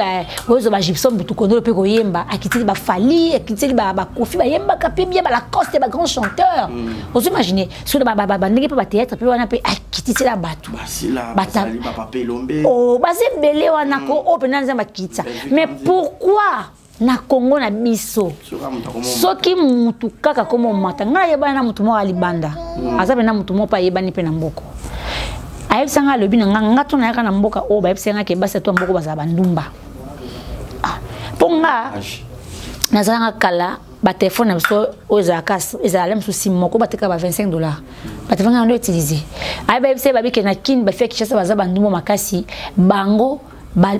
oyo ba Gibson Butukondolo mpe koyemba, akiteli ba Fally, akiteli ba Koffi, bayembaka mpe bien, ba Lacoste, ba grand chanteur. Ozo imagine soki bandenge mpe bathéâtre mpe wana mpe akitisela bato. Oh, baza ebele wana ko oyo mpenza Nzambe akitisa. Mais pourquoi na Congo na biso soki mutu kaka komo mata? Ngai nayebani na mutu moko ya libanda, aza mpe na mutu moko mpe ayebani mpe na mboka. Ayebisa ngai, alobi na nga, nga to nayaka na mboka oyo, bayebisa nga ke basi to ya mboka bazala bandumba. Mpo nga nazalanga kala, batelefone na biso oyo ezalaka, ezala mosusu sim moko batekaka ba 25 $, batelefone nga ndo utiliser. Aye bayebisa ye babike na Kini bafia Kinshasa baza bandumba makasi. Bango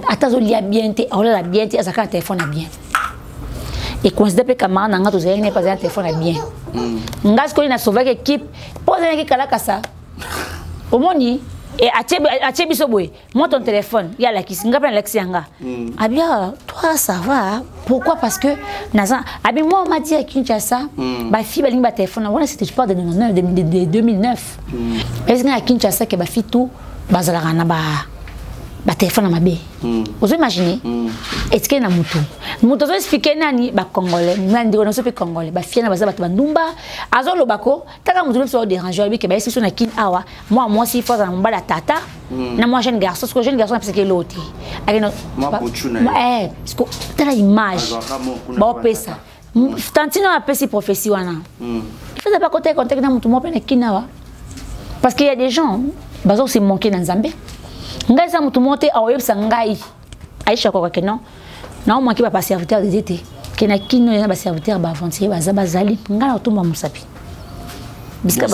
ata azolia bien te, aolala bien te, azalaka na telefone ya bien. Ecoïncide mpe camarade na nga tozalaki na ye mpe azali na telefone ya bien. Nga sikoyo nasauvaki équipe mpo azalaki kalakasa. Omoni atie biso boye, moi ton téléphone, ye alakisi nga mpe nalakisi yanga. Abi: ah, toi ça va. Pourquoi? Parce que naza, abi, moi on m'a dit à Kinshasa, bafille balingi batelefone wana. C'était, je parle de 99, de 2009. Est-ce que na Kinshasa ke bafille tout bazalaka na ba batelefone ya mabe? Ozo imagine, etikeli na mutu, moto azo expliquer nani, bacongolais na ndeko na biso mpe congolais, bafie na baza bato bandumba. Azoloba ko taka moto biso odérange, alobi ke bayesi biso na Kini awa, mwa mwasi fo azala mobali ya tata na mwa jeune garçon. Siko jeune garçon apesaki eloko te, akende tala image baopesa tantine oyo apesi prophétie wana. Il faut pas kota contact na motu moko mpe na Kini awa, parce qu'il y a des gens bazo se manquer na Nzambe. Ngai eza motu moko te aoyebisa ngai Aisha koka ke non, naomaki ba baserviteur de Dieu te, ke na Kino eza baserviteur baaventurier baza, bazali. Ngai na kotomba mosapi bisika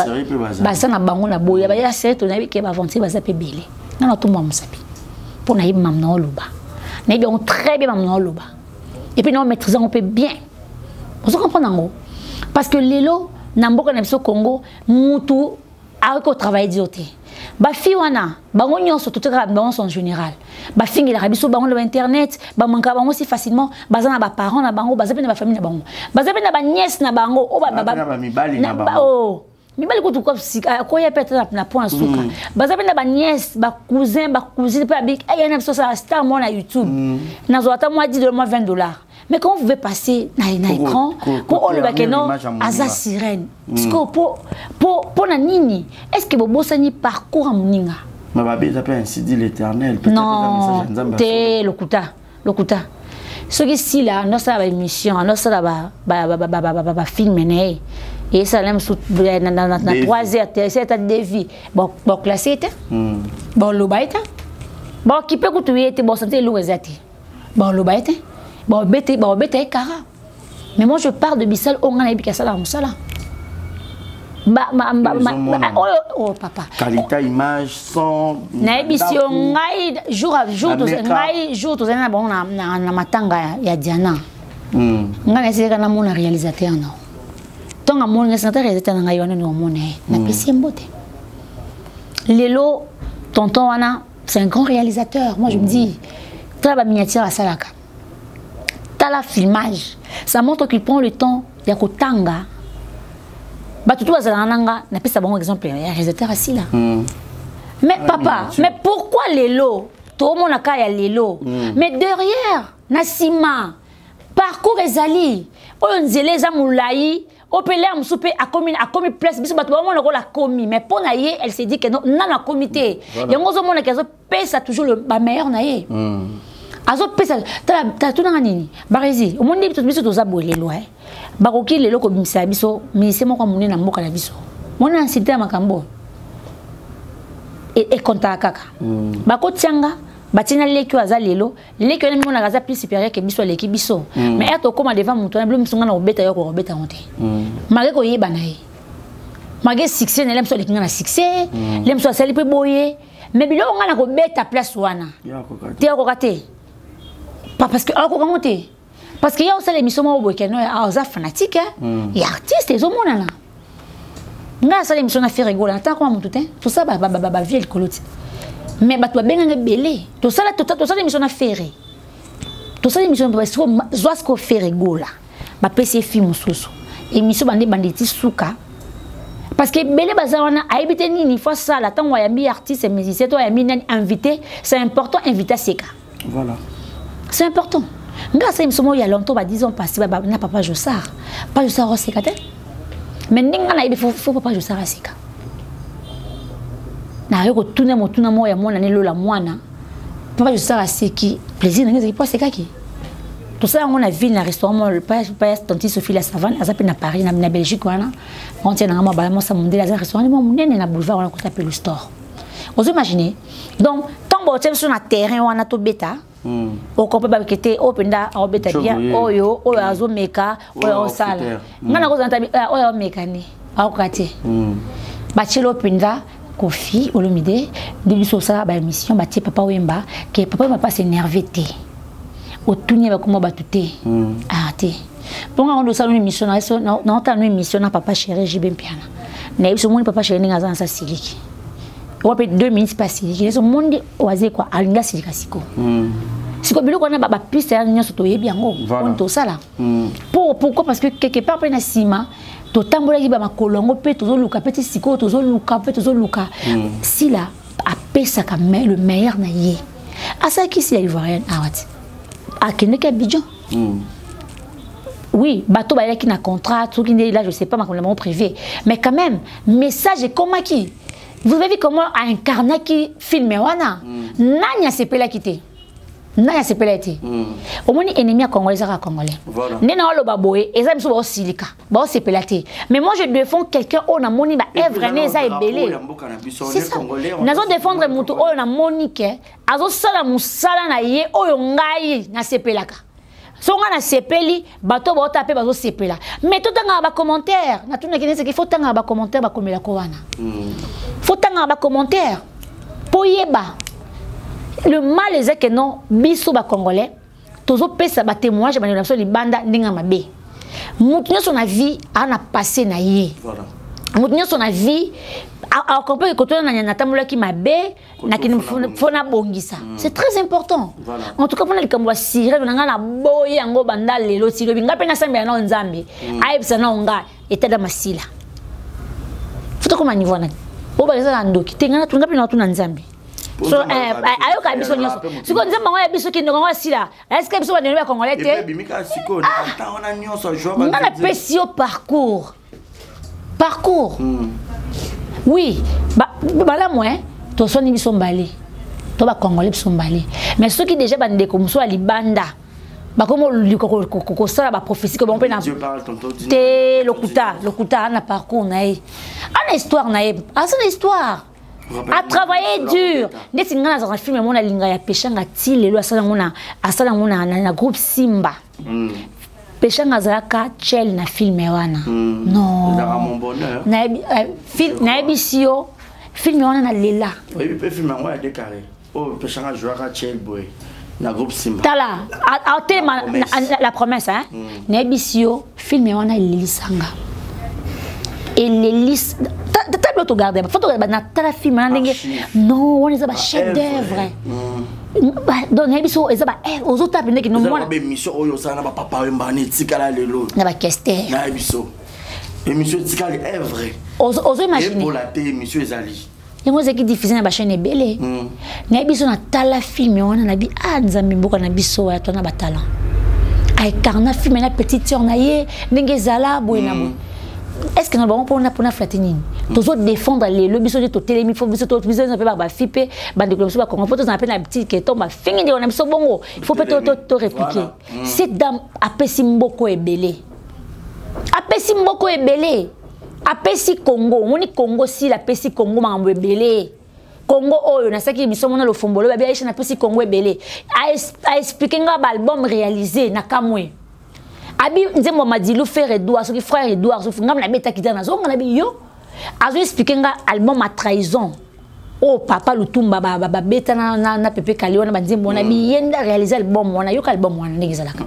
baza na bango na boya baya sere, tonayebi ke baaventurier baza mpe ebele. Ngai na kotomba mosapi mpo nayebi mamu na oloba, nayebi yango très bien mamu na oloba, et puis nao maîtrise yango mpe bien. Ozo comprendre yango, parce que lelo na mboka na biso Congo, mutu akoki kotravaille dur te. Bafille wana bango nyonso, totikaka bango nyonso en général, bafingelaka biso bango na bainternet, bamankaka bango si facilement. Baza na baparent na bango, baza mpe na bafamille na bango, baza mpe na banièce na bango. Oyo mibali kutu koya mpe ata na point suka, baza mpe na banièce, bacousin, bacousine mpe. Abiki aya na biso osala star mwa na YouTube, nazwa ata mwa 10 $, mwa 20 $. Mais comment vous pouvez passer na écran po olobake non, aza sirène? Sikoyo mpo na nini? Est ce que bobosani parcours ya moninga? Mais babe eza mpe ainsi dit l'Éternel. Non te, lokuta, lokuta. Soki Sila andosala baémission, andosala bafilm na ye, esala mosu na 3 heures te, esi ata devi boclasse ye te, boloba ye te, baokipe kutu ye te, bosante eloko eza te, baloba ye te, baobeta ye kara. Mais moi je parle de bisal oyo ngai nayebi asalaka mosala. Oyo, oh papa. Qualité image, son. Nayebisi yo, ngai jour jour ngai jour tozali na bango na matanga ya Diana, ngai naesilaka namona réalisateur na ntongo amoni ngai, sinata réalisateur na ngai wana ni omona ye, napesi ye mbote. Lelo tonton wana, c'est un grand réalisateur. Moi je me dis, tala baminiature asalaka, tala filmage, ça montre qu'il prend le temps ya kotanga. Bato tu bazalaka na nga, napesa bango exemple ya réalisateur asila. Mais papa, mais pourquoi lelo toomona ka ya lelo? Mais derrière, na nsima, parcours ezali oyo, nzela eza molai. Oyo mpe lere mosusu mpe akomi place biso bato baomona lokola akomi, mais mpo na ye, elle se dit que nano akomi te. Yango ozomonaki azopesa toujours le bameilleur na ye. Azopesa, tala, tunanga nini baresi. Omoni nde biso toza boye lelo, bakoki lelo kobimisa biso ministère moko ya monene na mboka na biso. Moni na nsite ya makambo ekontaka kaka. Bakotianga batina leki oyo aza lelo, leki wana mimonaka aza plus supérieur ke biso, aleki biso. Mais ere tokóma devant moto wana, bilo miso nga na kobeta yo, kobeta yango te, malgré koyeba na ye, malgré succès na ye. Moso aleki nga na succès, le moso asali mpe boye, mais biloko nga na kobeta place wana te, akoka te, parce que akoka ngo te, parce que ye osala émission moko boye keno aza fanatique ya artiste. Ezomonana ngai asala émission na Ferre Gola, ata koma motu te, tosala bavie likolo te, mais bato babenganga ebele. Tosala émission na Ferre, tosala émission zwa siko Ferre Gola, bapesi ye fi mosusu émission bande bande ti suka, parce que ebele baza wana, ayebi te nini fo asala. Ntango ayambi artiste musicien to ayambi nani invité, c'est important invité aseka. Voilà. C'est important. Nga asali miso moko ya longtemps, ba 10 ans passé, na papa Josar. Papa Josar oseka te, mais ndenge nga nayebi, faut papa Josar aseka. Naye kotuna motuna moko ya mwana nelola mwana, papa Josar aseki, plaisir nange ezalaki mpo asekaki. Tosala yango na ville, na restaurant moko pa tanti Sophie la Savane, aza mpe na Paris, na Belgique wana. Ontia nanga mwa bala mosa mondele, aza restaurant mwa monene na boulevard wana, kota pelu store. Ozo imaginer donc, ntango baotia biso na terrain wana, tobeta, okompe babeke te, oyo mpenza aobeta bien, oyo azomeka, oyo aosala. Ngai nakozala tabi oyo aomeka nde aokoka te. Batieli oyo mpenza Kofi Olomide nde biso osala baémission, batie Papa Wemba, ke Papa Wemba mpasi énervé te, otuni bakoma bato te. Ah te, mponga ngo nde osala no émission, naotala no émission na papa chéri JB Mpiana. Nayebi so omoni papa chéri ndenge aza na sa siliki owa mpe 2 minutes mpe asiliki neso mondi oaze kwa alingi asilika. Siko siko biloko wana, bapiste ya nyonso toyebi yango mponi tosala. Pourquoi? Parce que quelque part mpe na nsima totambolaki bamakolo yango mpe tozoluka mpe ti sikoyo tozoluka mpe tozoluka. Sila apesaka le meilleur na ye. Asalaki Sila ivoirienne awa ti akendeki Abidjan. Oui, bato bayaki na contrat, soki nde là, je sais pas, makambo na bango privé, mais quand même message ekomaki. Vous avez vu comment aincarnaki film wana? Nani asepelaki te? Nani asepelaki te? Omoni, ennemi ya congolais ezaka congolais. Nde na oloba boye, eza biso baosilika, baosepela te, mais moi je défends quelqu'un oyo namoni baœuvre ne eza ebele. C'est ça, nazo défendre motu oyo namoni ke azosala mosala na ye oyo ngai nasepelaka. So nga nasepeli, bato baota mpe bazosepela, mais totangaka bacommentaire. Natunaki neseki, faut tangaka bacommentaire, bakomelako wana. Faut tangaka bacommentaire mpo yeba le mal eza ke non, biso bacongolais tozopesa batémoignage bandeko na biso libanda ndenge ya mabe. Motu nyonso na vie aa na passé na ye. Motu nyonso na vie acomprendre koto na natambolaki mabe, nakende fo nabongisa. C'est très important. En tout cas, mpona likambo ya sirene na ngai, naboyi yango banda lelo ti lobi. Ngai mpe nasambela nao Nzambe ayebisa nao nga etada masila fo tokoma niveau nani oyo baza na ndoki te. Ngai natunga mpe natuna Nzambe. So ayoka biso nyonso. Sikoyo Nzambe yango ya biso, kindoko yango asila, est-ce biso bandeko ya congolais te? Nga napesi yo parcours, parcours. Oui, malamu toswani biso mbale to bacongolais biso mbale, mais soki déjà bandeko mosusu ya libanda bakomi oluka kosala baprophétie ko bango mpe na te, lokuta, lokuta. Ana parcours na ye, ana histoire na ye, aza na histoire, a travaillé dur. Neti ngai nazalaka film mo nalinga ya Peshanga ti lelo, asala yango na groupe Simba. Peshanga azalaka chel na film wana. Non, nayebisi yo, film wana nalela. Oyebi mpe film yango ya Décarré oyo Peshanga jouaka chel boye na groupe Simba? Tala, atelema La Promesse, hein. Nayebisi yo, film wana elelisanga, elelisa. Tata bilo togarde, faut togarde. Natala film wana ndenge non, wana eza bachef d'œuvre. Donc nayebi so eza ba ozotala mpe ndenge mwana émission oyo osala na bapapa Wemba na etikala lelo. Na bakester. Nayebi so émission etikali œuvre. Ozo imagine. Epola te, émission ezali. Yango ezalaki diffusé na bachaîne ebele. Nayebi so natala film wana, nabi a Nzambe, mboka na biso ya to na batalent aincarna film na petite sœur na ye ndenge ezala boye na boye. Est ce que na bango mpona flatter nini tozodéfendre lelo? Biso nde totelemi, fo biso biso mpe bafi mpe bandeko na biso bakongo, mpo tozala mpe na habitude ke to bafingi ndeko na biso bongo, il faut mpe to répliquer. Cette dame apesi mboko ebele, apesi mboko ebele, apesi Congo. Omoni Congo, sila apesi Congo makambo ebele. Congo oyo nasalaki émission mona Lofombolo, babi Aisha napesi Congo ebele, aexpliquer nga baalbum réalisé na kamwe, abi nzembo Madilu, frère Edouard, soki frère Edouard, soki ngambo nabetaki te, nazonga nabi yo azo expliquer nga album a Trahison oyo papa Lutumba babeta na Pepe Kali wana, banzembo wana, bi ye nde aréalise album wana. Yoka album wana ndenge ezalaka,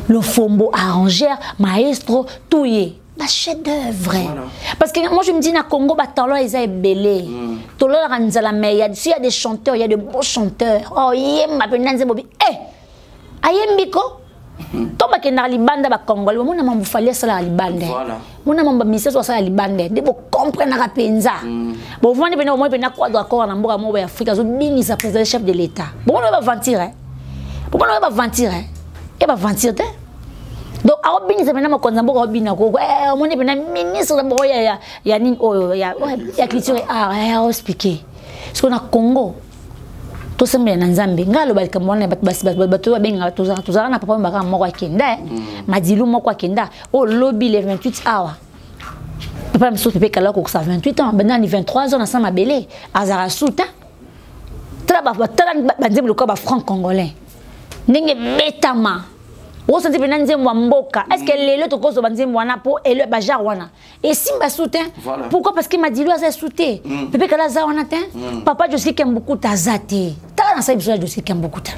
Lofombo arrangeur, maestro, tout ye ba chef d'œuvre. Parce que moi je me dis, na Congo batalent eza ebele, tololaka nzala, mais s'il y a des chanteurs, il y a de beaux chanteurs. Oh, yemba mpenza nzembo bi eh ayembi ko to bakendaka libanda, bacongolais bamona mambo Fally asalaka libanda, mona mambo bamisiaso asala libanda, nde bocomprenaka mpenza. Bovandi mpena, bomoi mpena quadre accord na mboka moko ya Afrique, azobimisa président, chef de l'État, bomona baventure. Po bana ba aventure, e ba aventure te. Donc aobinisa mpena mokonzi ya mboka obina koko omoni mpena ministre na moko ya ya nini oyo ya ya culture et art ya expliquer. Parce na Congo tosambela na Nzambe. Ngai aloba likambo wana bato bato babengaka tozalaka na papa mbaka moko akenda madilu moko akenda oyo lobi le 28 awa. Papa mosusu pepe kala kokisa 28 ans banda ni 23 ans na sa mabele azalaka suta. Tala tala banzembo lokola ba franc congolais. Ndenge betama. Osanti mpena nzembo ya mboka. Est ce que lelo tokozwa banzembo wana mpo elo bagenre wana esimba su te? Pourquoi? Parce que Madilu aza su te, Pepe Kala aza wana te, papa Joski Kembukuta aza te. Tala nasali biso ya Joski Kembukuta,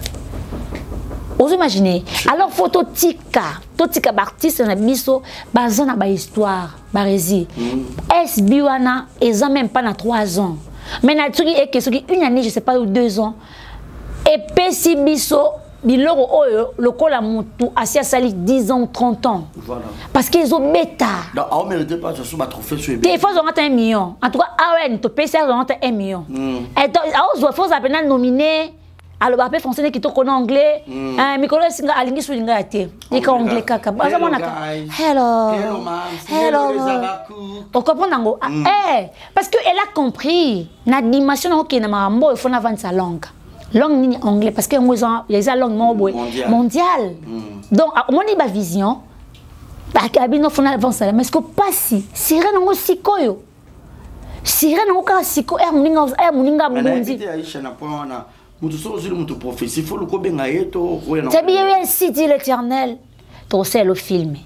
ozo imaginer. Alors faut totika totika baartiste na biso baza na bahistoire baresi. SB wana eza même pas na 3 ans, mais na soki eke soki une année, je sais pas, ou 2 ans, epesi biso biloko oyo lokola mutu asi asali 10 ans, 30 ans. Voilà. Parce que ezobeta. Donc aomérite pas soso batrophée so. Te, faut azwanga ta 1 million. En tout cas awen topesi azwanga ta 1 million. Aozwa, faut ozala mpena nominé. Aloba mpe français nde kitoko na anglais. Mikolo esinga alingi so linga ya te eka anglais kaka azamonaka hello hello, ocomprendre yango, parce que elle a compris na dimension na okende makambo oyo. Faut navandisa langue langue nini? Anglais, parce que yango eza langue moko boye mondial. Donc omoni bavision abino, faut navansa. Mais ce que pasi sirene yango sikoyo, sirene yango kaka sikoyo ere moninga, ere moninga bundi. Moto soki ozwili moto prophétie, faut luka obenga ye to okoya. Tabi ye ainsi dit l'Éternel. Tosala film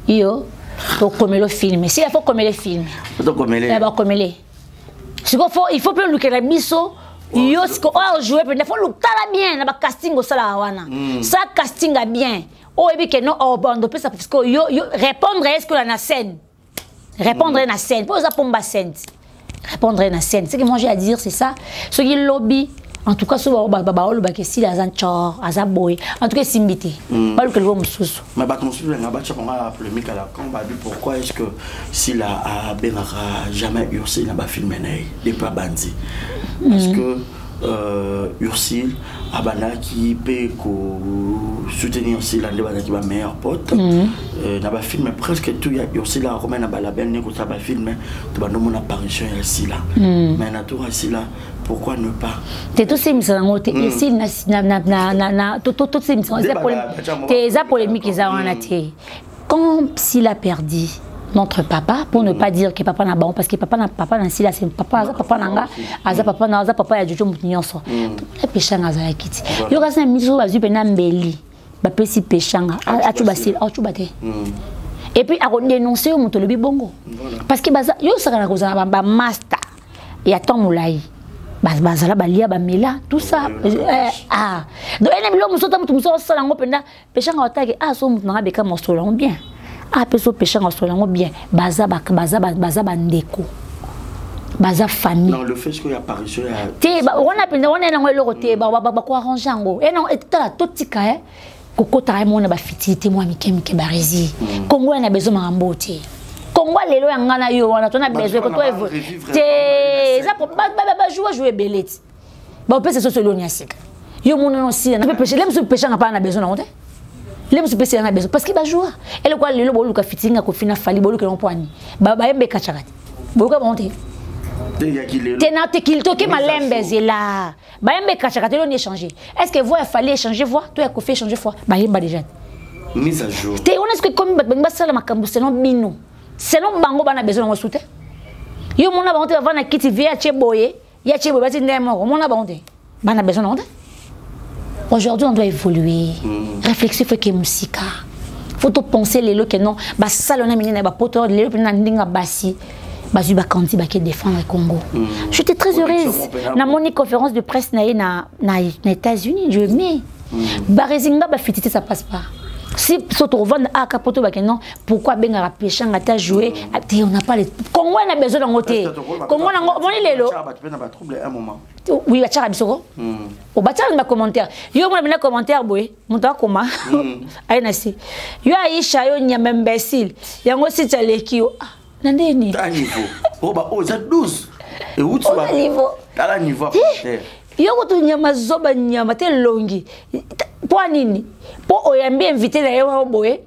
yo, tokomela film. Si il faut komela film, tokomele. Bakomele sikoyo. Faut il faut mpe olukela biso yo sikoyo oyo ajoue mpenza. Faut lutala bien na bacasting osalaka wana. Sa casting ya bien oyo oyebi ke no obanda opesa sikoyo yo, yo répondre ye sikoyo na scène, répondre na scène mpo oza pomba scène, répondre na scène. Ce que moi j'ai à dire, c'est ça. Soki lobi, en tout cas, so baolobaka esili aza ncor, aza boye, en tout cas esimbi te, balukeli bo mosusu. Mais bato mosusu benga batya bango ya polémique à la con, babi pourquoi est ce que Sila abengaka jamais Ursile na bafilme na ye depuis abandi? Parce que Ursile abandaki mpe kosoutenir Sila nde bazalaki bameilleur pote na bafilme presque tout ya Ursile. Akoma na balabel nde kosala bafilme to bandomona apparition ya Sila. Mais na tour ya Sila, pourquoi ne pas? Te, tosemisa yango te. Esili tosemisa te, eza polémique eza wana te. Quand Sila perdu notre papa, pour ne pas dire que papa na bango, parce que papa na papa na Sila, c'est papa, aza papa na nga, aza papa na, aza papa ya Jojo, motu nyonso Peshanga azalaki ti yo. Kasi na miso bazwi mpena mbeli, bapesi Peshanga acuba Sila, acuba te. Et puis akodénonce yo moto olobi bongo, parce que baza yo osaka na kozala bamaster ya temps molai, bazala balia bamela tout ça. Ah, donc ene biloko mosusu ata moto mosusu osala yango mpenza. Peshanga otaki, ah, so moto nanga beka mosolo yango bien, ah, mpe so Peshanga osolo yango bien. Baza baza baza bandeko, baza famille. Non, le fait que apparition ya Te, wana mpenza wana yango eloko te, bakoarrange yango. Tala, totika kokotaka ye mona bafutilité mwa mike mike. Baresi Kongo ya na besoin makambo te. Kongo lelo ya nga na yo wana tona besoin koto te. Eza bajoue joue ebele ti bapesa soso eloni ya sika. Yo mona osila na pe le mosusu Peshanga mpa na besoin nango te, le mosusu pesi na besoin parce que bajoua eloko ya lelo. Boluka fitinga Koffi na Fally, boluka yango mpo ani bayemba ekatchaka te, boluka bango te. Te na te toke malembe ezela bayemba ekatchaka te. Eloni échanger, est ce que voix ya Fally échanger voix to ya Koffi échanger voix? Bayemba déjà. Mise à jour. Te, wana soki ekomi bato balingi basala makambo selon bino, selon bango, bana besoin nango su te. Yo mona bango te, bavanda kiti vie atie boye, ya tie boye, bati ndenge moko. Omona bango te, bana besoin nango te. Aujourd'hui on doit évoluer. Réflexion faut ke mosika, faut topenser lelo ke non basala wana minene bapoto lelo mpena na ndenge ya basi bazwi bakanti bake défendre Congo. J'étais très heureuse namoni conférence de presse na ye na États-Unis. Je mais barezinga bafiti te, ça passe pas. Si so tokovanda aka po tobake non, pourquoi abengaka Peshanga ta jouer te? On n'a pas le Congo na besoin nango te. Congo nango omoni lelo. Oui, batiaka biso ko obatiaka na bacommentaire. Yo mona bina commentaire boye, moto akoma aye na se yo Aisha, yo nyama imbécile yango siti aleki yo na ndeni. Niveau oyo eza 12 euti. Niveau. Tala niveau. Yo kutu nyama zoba nyama te elongi. Mpo nini? Mpo oyambi invité na ye wana boye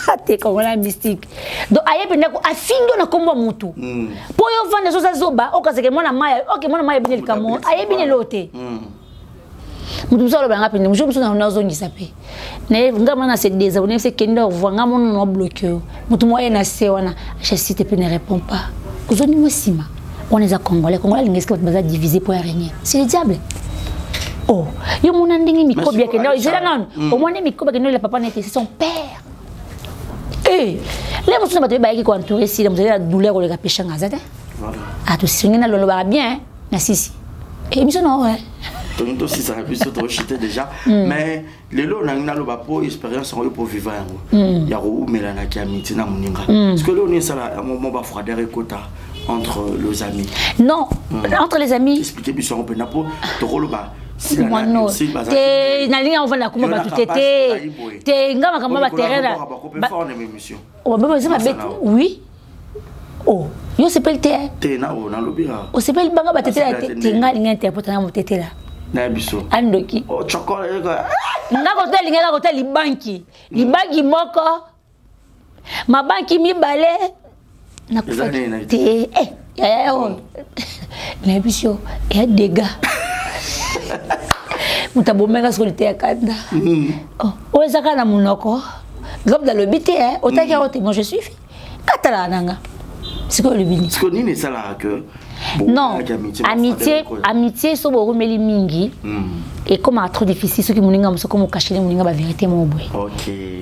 ate kongola mystique. Donc aye mpenza afingi yo na nkombo ya motu mpo yo ovanda soza zoba, okazake mwana maya. Ok, mwana maya ayebi likambo, ayebi lelo te. Moto mosusu aloba nanga pende mosusu mosusu nazongisa mpe nga mwana se désabonné, se kende, au revoir. Nga mona na bloqué yo moto moko aye na se wana, je te mpe ne réponds pas, ozongi mwa nsima. Wana eza Congolais. Congolais alingi esika bato baza divisé mpo ya régner, c'est le diable. Oh, yo mona ndenge mikobi akende, ezela nanu, omona mikobi akende olela papa na ete c'est son père. Eh, le mosusu na bato bayaki koentourer sila, moto azali na douleur koleka peshanga aza te. Atosongi na lolobaka bien na sisi émission na oyo. Tongi tosisaka biso, tochite déjà, mais lelo nangi naloba mpo expérience yango yo mpo vivre yango ya koumelanaki amitié na moninga, parce que lelo nini esala mo bafroideur ekota entre les amis? Non, entre les amis. Expliquer biso yango mpena mpo tokoloba. Te, nalingi yango vanda kuma bato te te te. Nga makambo ya baterrain eza mabe. Oui, oh, yo osepeli te? Te, nalobi. Osepeli banga batetela te te. Nga alingi interprète nga motetela. Na biso. Andoki nga kota alingi kaka kota libanki, libanki moko, mabanki mibale. Nakufaki te. Eh, yaya oyo nayebi biso eya dega, moto abomenga soko liteya kanda oyo eza kaka na monoko. Exemple, alobi te otaki yango te. Moi, je suis katalaka nanga sikoyo, olobi nini? Sikoyo nini esalaka que Non, amitié, amitié so borumeli mingi, ekomaka trop difficile soki moninga mosusu okoma okachele moninga bavérité moko boye,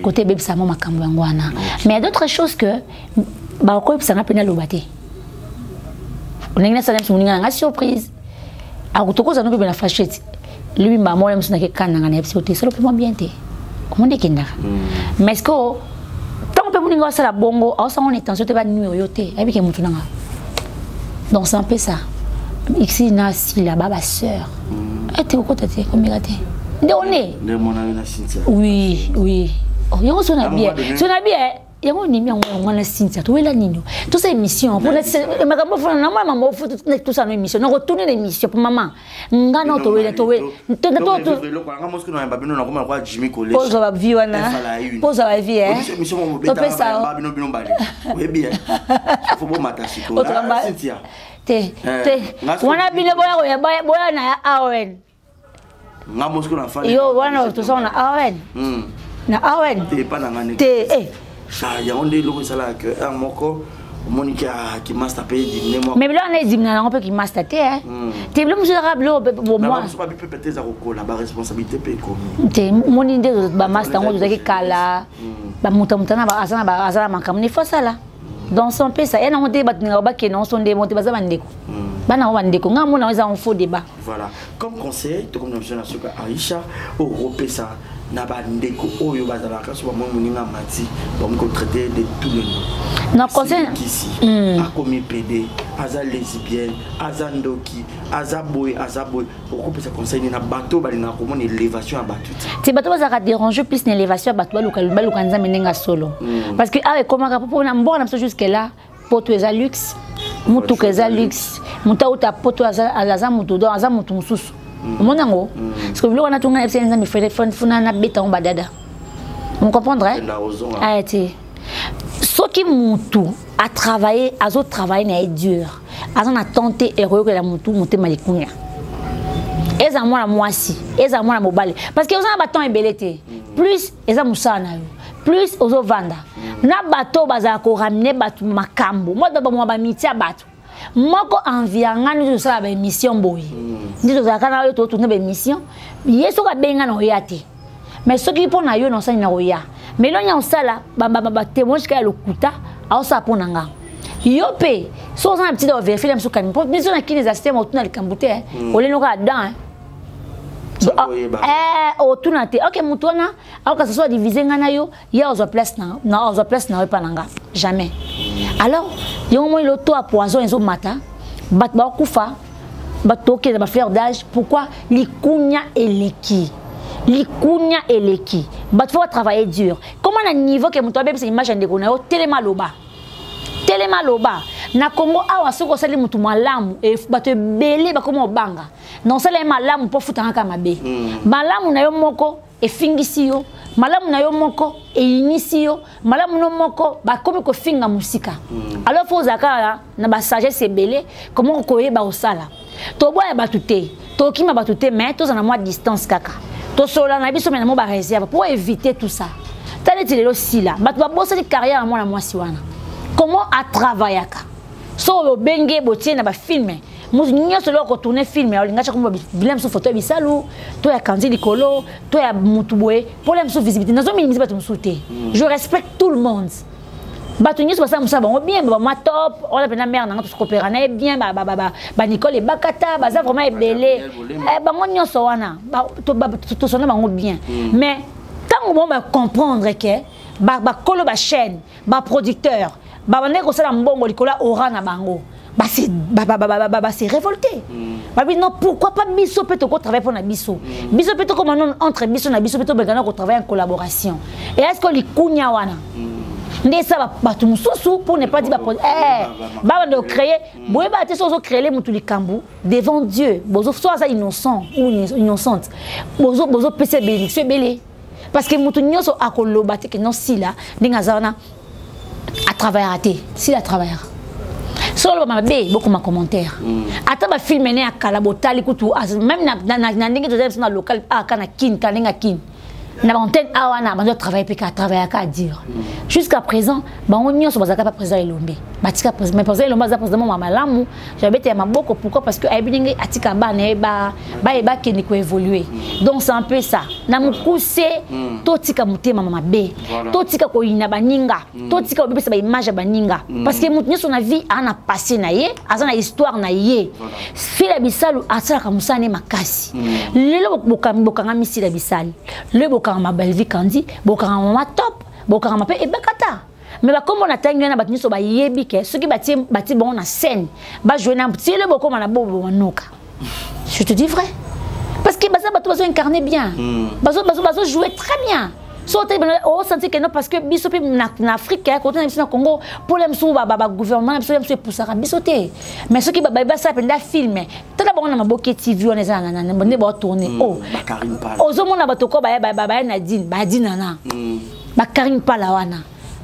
kote ebebisa mo makambo yango wana. Mais y a d'autres choses que bakoyebisanga mpe naloba te. Ndenge nasala biso moninga nanga surprise, akotokozana mpe na fâché lobi mbaa moko mosusu nake kananga na yebiso te, solo mpe mwa bien te, omonde ekendaka. Mais ce que ntango mpe moninga asala bongo, aosango na intention te banuire yo te, ayebi ke motu nanga. Donc c'est un peu ça. Ici na sila ba ba sœur ete okota te, komeka te nde one. Oui oui, yango so na bien, so na bien yango nimi yango yango wana. Cynthia, towela nini? Tosala émission makambo fona na mwana mama ofo, tosala no émission, nakotuni na émission po mama nga na towela towela. Pozwa bavie wana, pozwa bavie topesa te te wana. Bino boya boya na ya awen yo wana, tosala na awen na awen te. Yango nde eloko esalaka ke un moko omoniki kimasta mpe edimine mwa. Mais biloko wana edimina yango mpe kimasta te te, biloko mosusu ezaka biloko bomwa babi mpe peut-être eza kokola, baresponsabilité mpe ekomi. Te, moni nde bamasta yango tozalaki kala, bamuta aza na makambo nefo asala. Donc son mpe sa ya nango te, bato ningaka bakende yango so nde mo te, baza bandeko, bana yango bandeko. Ngai mona yango eza un faux débat. Voilà, comme conseil tokomi na biso na suka, Aisha, okopesa na bandeko oyo bazalaka so bamoi moninga mati, bakomi kotraiter de tous les noms. Na conseil kisi akomi pd, aza lesbienne, aza ndoki, aza boye, aza boye, okopesa conseil nini na bato balingaka komona élévation ya bato te? Te, bato bazalaka déranger plus na élévation ya bato, baluka baluka Nzambe ndenge ya solo, parce que awa ekomaka mpona mboka na biso jusque là poto eza luxe, mutuka eza luxe, moto auta poto aza motu, donc aza motu mosusu. Omoni yango, parce que biloko wana tunga na biso Nzambe funa nabeta yango badada, on comprendre aya te. Soki mutu atravaille, azotravaille na ye dur, aza na temps te ekoyokela mutu motema likunya, eza mwana mwasi, eza mwana mobali, parce que oza na batemps ebele te. Plus eza mosala na yo, plus ozovanda na bato bazala koramener bato makambo mo bamwa bamiti ya bato moko envie nga nde tosala baémission boye, nde tozalaka na yo, totourne baémission. Ye soki abenga na oya te, mais soki mpo na yo na osali na koya, mais elongi ya kosala batémoignage kaka ya lokuta aosala mpo na nga. Yo mpe soki oza na petite ovérifier na biso kani, mpo biso na kini eza système, otuna likambo te, oleni kaka dan otuna te. Ok, motu wana akokasa so adivise ngai na yo, ye azwa place na azwa place na yo epa na nga jamais. Alors yango moni loto ya poison ezomata, bato bakokufa, bato tokende bafleur d'âge. Pourquoi? Likunya eleki, likunya eleki. Bato faut batravailler dur. Comment na niveau ke moto abebisa image ya ndeko na yo? Telema loba, telema loba. Na Congo awa, soki osali motu malamu, bato ebele bakoma obanga na osala ye malamu mpo futanga kaka mabe. Malamu na yo moko. efingisi yo, malamu na yo moko eyinisi yo, malamu no moko bakomi kofinga mosika. Alors faut ozala kaka na basagesse ebele, comment koyeba kosala. Toboya bato te, tokima bato te, mais tozala na mwa distance kaka, tosolola na biso, mais na mwa baréserve pour éviter tout ça. Ta neti lelo Sila, bato babosani carrière ya mwana mwasi wana, comment atravaillaka. So obenge botie na bafilme, moto nyonso loko kotourne film, olinga tia komba bila mosusu photo ya Bisalu to ya Kandi likolo to ya mutu boye mpo la mosusu visibilité. Nazominimize bato mosusu te, je respecte tout le monde. Bato nyonso basala mosala bango bien, bamwa top wana mpena mare nanga tosokopera na ye bien, banicole ebakata baza vraiment ebele, bango nyonso wana tosona bango bien. Mais ntango bango bacomprendre ke bakolo bachaîne, baproducteur babandaki kosala mbongo likolo ya ora na bango, base révolté, babi non, pourquoi pas biso mpe tokotravaille mpo na biso, biso mpe tokoma nono entre biso na biso mpe tobengana kotravaille en collaboration. Et est ce que likunya wana nde esa bato mosusu, pour ne pas dire babanda kocréer boyeba te, so ozocréele motu likambo devant Dieu, so aza innocent ou innocente, bozopesa bénédiction ebele, parce que motu nyonso akoloba te ke non, Sila ndenge aza wana atravaillera te. Sila atravaillera, so oloba mabe, bokoma commentaire. Ata bafilme ne ya kala botali kutu, même na ndenge tozali biso na local aka na Kine, ka ndenge ya Kine na baantenne awa na banzo travaille mpe ka travaillaka à dire. Jusqu'à présent bango nyonso bazalaka pa président Elombe, batika. Mais président Elombe aza président moko malamu, jabete ya maboko. Pourquoi? Parce que ayebi ndenge atika bana ye bayeba akende koévoluer. Donc c'est un peu ça na mokuse. Totika motema mabe, totika koyina baninga, totika kobebisa baimage ya baninga, parce que moto nyonso na vie aza na passé na ye, aza na histoire na ye. Sila Bisalu asalaka mosala ne makasi. Lelo bokangami Sila Bisalu, lelo bokangama Belvi Kandi, bokangama Mama Top, bokangama mpe ebakata. Mais bakombo na ntangi wana, bato nyonso bayebi ke soki batie bango na scène, bajoue na tiele, bokoma na bobo banoka. Je te dis vrai, parce que baza bato bazo incarner bien, bazo jouer très bien. So otali osenti ke non, parce que biso mpe na Afrique, kota na biso na Congo, problème mosusu bagouvernement na biso ya biso epusaka biso te. Mais soki basala mpenza film, tala bango na Maboke TV wana, eza nde baotourne, ozomona bato ko baya Nadine, badinana, bakarine Pala wana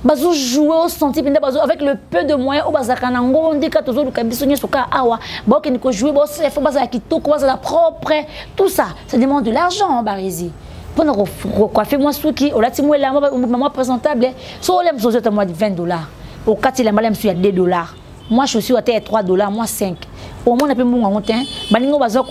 bazojouer, osenti mpenza bazo avec le peu de moyens oyo bazalaka nango, ndika tozoluka biso nyonso kaka awa, baokende kojouer, bosala fo bazala kitoko, bazala propre. Tout ça, ça demande de l'argent. Barisi mpona kocoiffe mwa suki, olati mwa elamba mwa présentable, so olia mosusu ozota mwa 20 $, okati elamba lia mosusu ya 2 $, mwa chaussure ata ya 3 $, mwa 5, omona mpe mbongo yango te. Baningo baza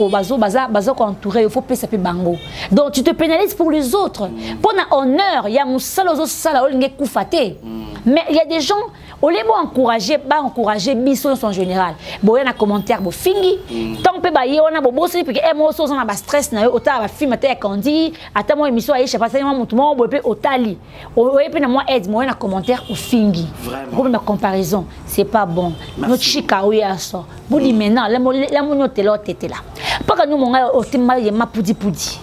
koentoure yo, faut pesa mpe bango. Donc tu te pénalises pour les autres, mpona honneur ya mosala ozosala, olingi ekufa te. Mais il y a des gens, au lieu boencourager, baencourager biso nyonso en général, boya na commentaire, bofingi. Ntango mpe baye wana, bobosani peke e moso oza na bastress na yo, otala bafilme ata ya Kandi, ata mwa émission ayesha pasali mwa motu moko boye, mpe otali oye mpe na mwa aide, moye na commentaire ofingi, okomi na comparaison, c'est pas bon. Nochika oyo aso budi maintenant lamoni otela otetela mpaka nu monga otima yema pudipudi.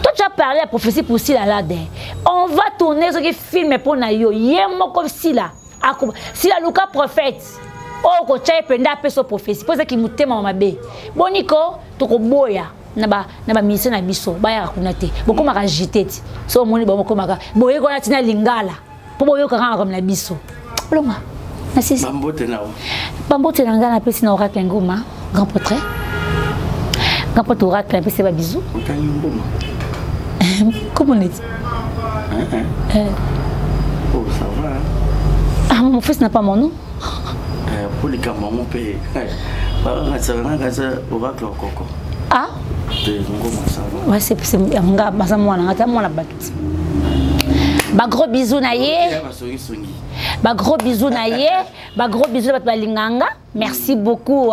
Toi, tu as parlé la prophétie pour Sila là. On va tourner ce qui film pour na yo. Ye moko Sila. Sila luka prophète. Oyo kotya ye mpenza, apesa prophétie mpo ezaki motema mabe. Boniko tokoboya na baministère na biso, bayaka kuna te, bokomaka jite ti so omoni bango bokomaka boyekola ntina lingala mpo boyokaka makambo na biso. Olonga nasisi. Bambote na bambote na ngai napesi na Oracle Ngoma, grand portrait, grand porte Oracle, napesi babisous. Otangi Ngoma? Comment on dit? Oh, ça va, hein? Ah, mon fils n'a pas mon nom. Po likambo yango mpe bakangasa Oracle okoko. Ah. Te, Ngoma, ça va. Ouais, c'est nga baza mwana nga ta mwana bato. Ba gros bisous na ye. Ba gros bisous na ye, ba gros bisous na bato balinganga. Merci beaucoup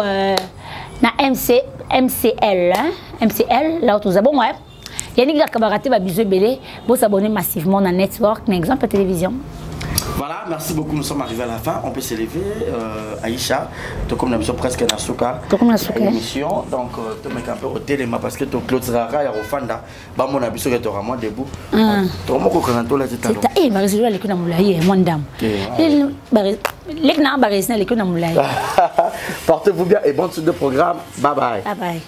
na MC MCL, hein? MCL là toza bon, ouais. Yannick akabaka te, babisous ebele. Bosabonner massivement na network na Exemple Télévision. Voilà, merci beaucoup. Nous sommes arrivés à la fin. On peut s'élever. Aïcha, tout comme nous sommes presque na suka. Tout comme na suka. Émission. Donc, tu mets un peu au téléma parce que tu clôtureras ya Rofanda. Ba mon abiso que tu auras moins debout. Tu moko kana to la tita. Eh, barisi la lekuna mulayi, moi ndam. Lek na barisi na lekuna mulayi. Portez-vous bien et bonne suite de programme. Bye bye. Bye bye.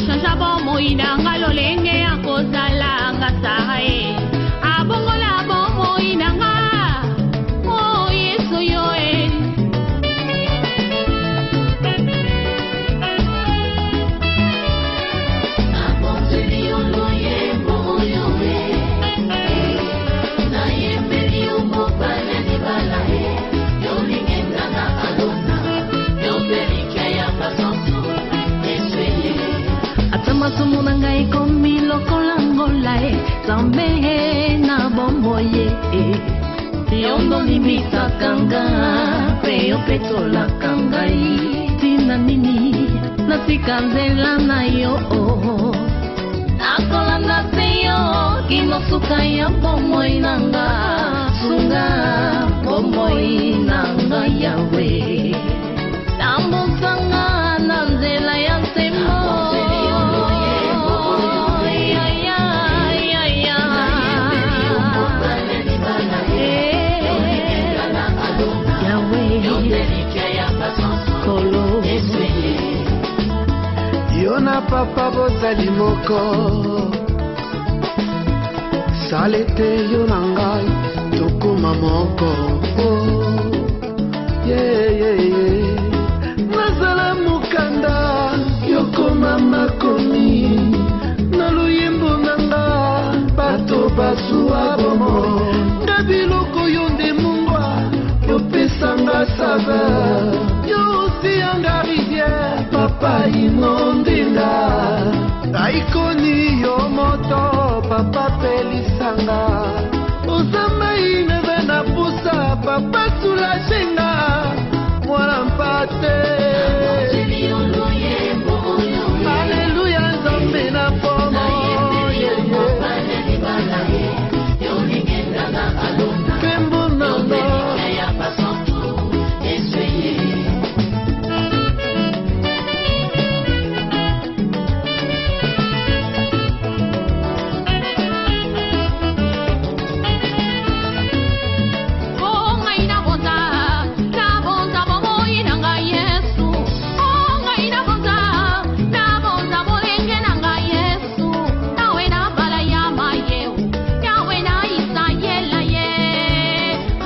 Achangea bomoi na nga lolenge ya kozala nga Sara e. Abongola bomoi na nga. Oh Yesu yo e. Ata masumu na ngai ekomi lokola ngola e nzambe na bomoi e yo ndolimbisaka nga mpe opetolaka ngai ntina nini natika nzela na yo nakolanda se yo kino suka ya bomoi na nga sunga bomoi na nga yawe tambusanga na nzela ya nsembo. Ya, ya, ya, ya. Eh, Yahweh, Kolo. Yo na papa bozali moko sala ete yo na ngai tokóma moko. Oh, yeah, yeah, yeah. Nazala mokanda yokoma makomi na loyembo na nga bato bazwa bomoi nga biloko yo nde mungwa yopesanga saveur yo osianga rivière papa inondinga aikoni yo moto papa pelisanga oza mai naza na pusa papa soulagenga mwana mpate. Aleluya nzambe na pomo nkembo nanga. Oh ngai nabonza, nabonza bomoi na ngai Yesu. Oh ngai nabonza, nabonza bolenge na ngai Yesu. Nawe nabala ya mayeo, Yawe na Isayela ye,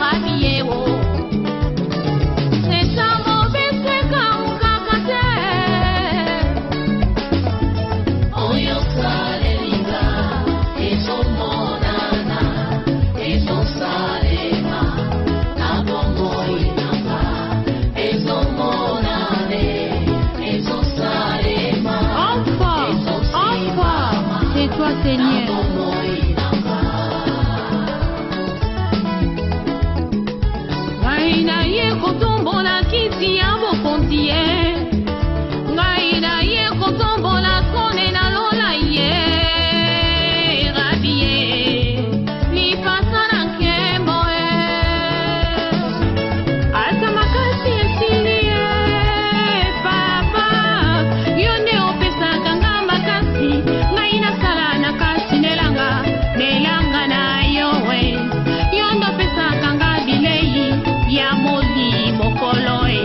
Rabi yeo. Sesamo beseka ukaka te. Oyo salelinga ezomonana ezosalema na bomoi nanga ezomonane ezosalema. Enfin, enfin, c'est toi Seigneur. Ngai na ye kotombola kiti ya bokonzi ye. Ngai na ye kotombola trone na lola ye. Rabi ye, lipasa na nkembo ye. Ata makasi esili ye, papa. Yo nde opesaka nga makasi. Ngai nasala na kasi nelanga, nelanga na yo we. Yo nde opesaka nga bilei ya molimo kolo e.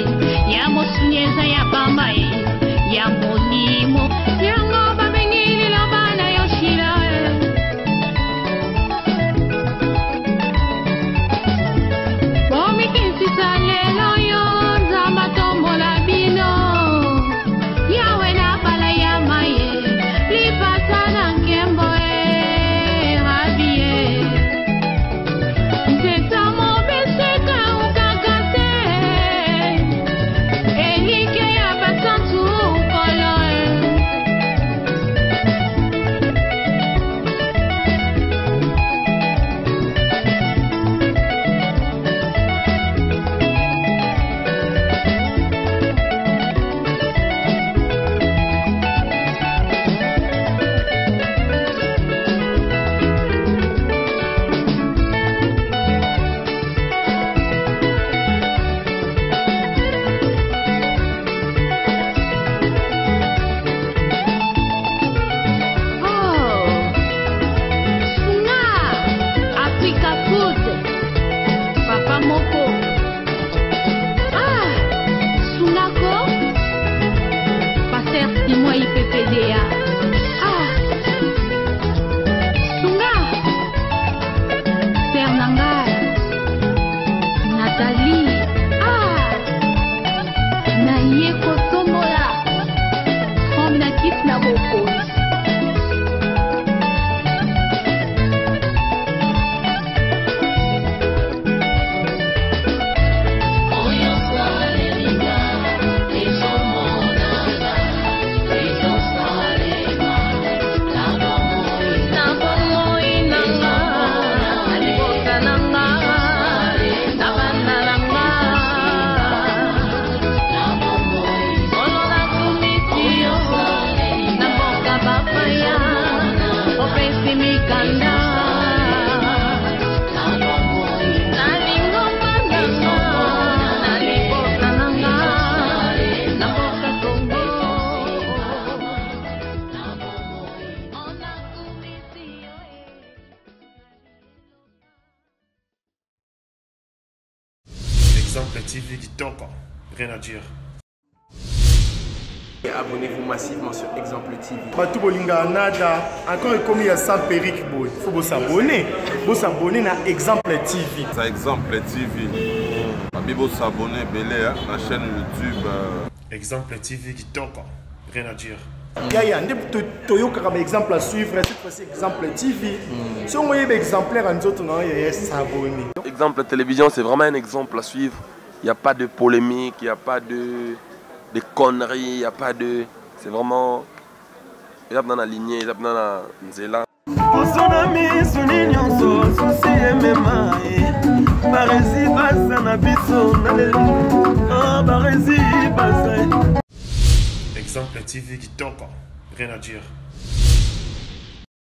Exemple TV kitoko, rien à dire. Abonnez-vous massivement sur Exemple TV. Bato bolingaka nada encore ekomi ya sans perruque boye faut bosabone bosabone na Exemple TV. Ça Exemple TV. Babi bosabone ebele na chaîne YouTube. Exemple TV kitoko, rien à dire. Yaya nde toyokaka ba exemple à suivre, cette fois-ci Exemple TV. Soki oyeba exemplaire ya nzoto na yo, yaya, s'abonner. Exemple Télévision, c'est vraiment un exemple à suivre. Il n'y a pas de polémique, il n'y a pas de conneries, il n'y a pas de. C'est vraiment. Eza na lignée, eza na nzela. Poso na miso ni nyonso susi emema ye baresi baza na biso na lelo baresi baza. Exemple TV kitoko, rien à dire.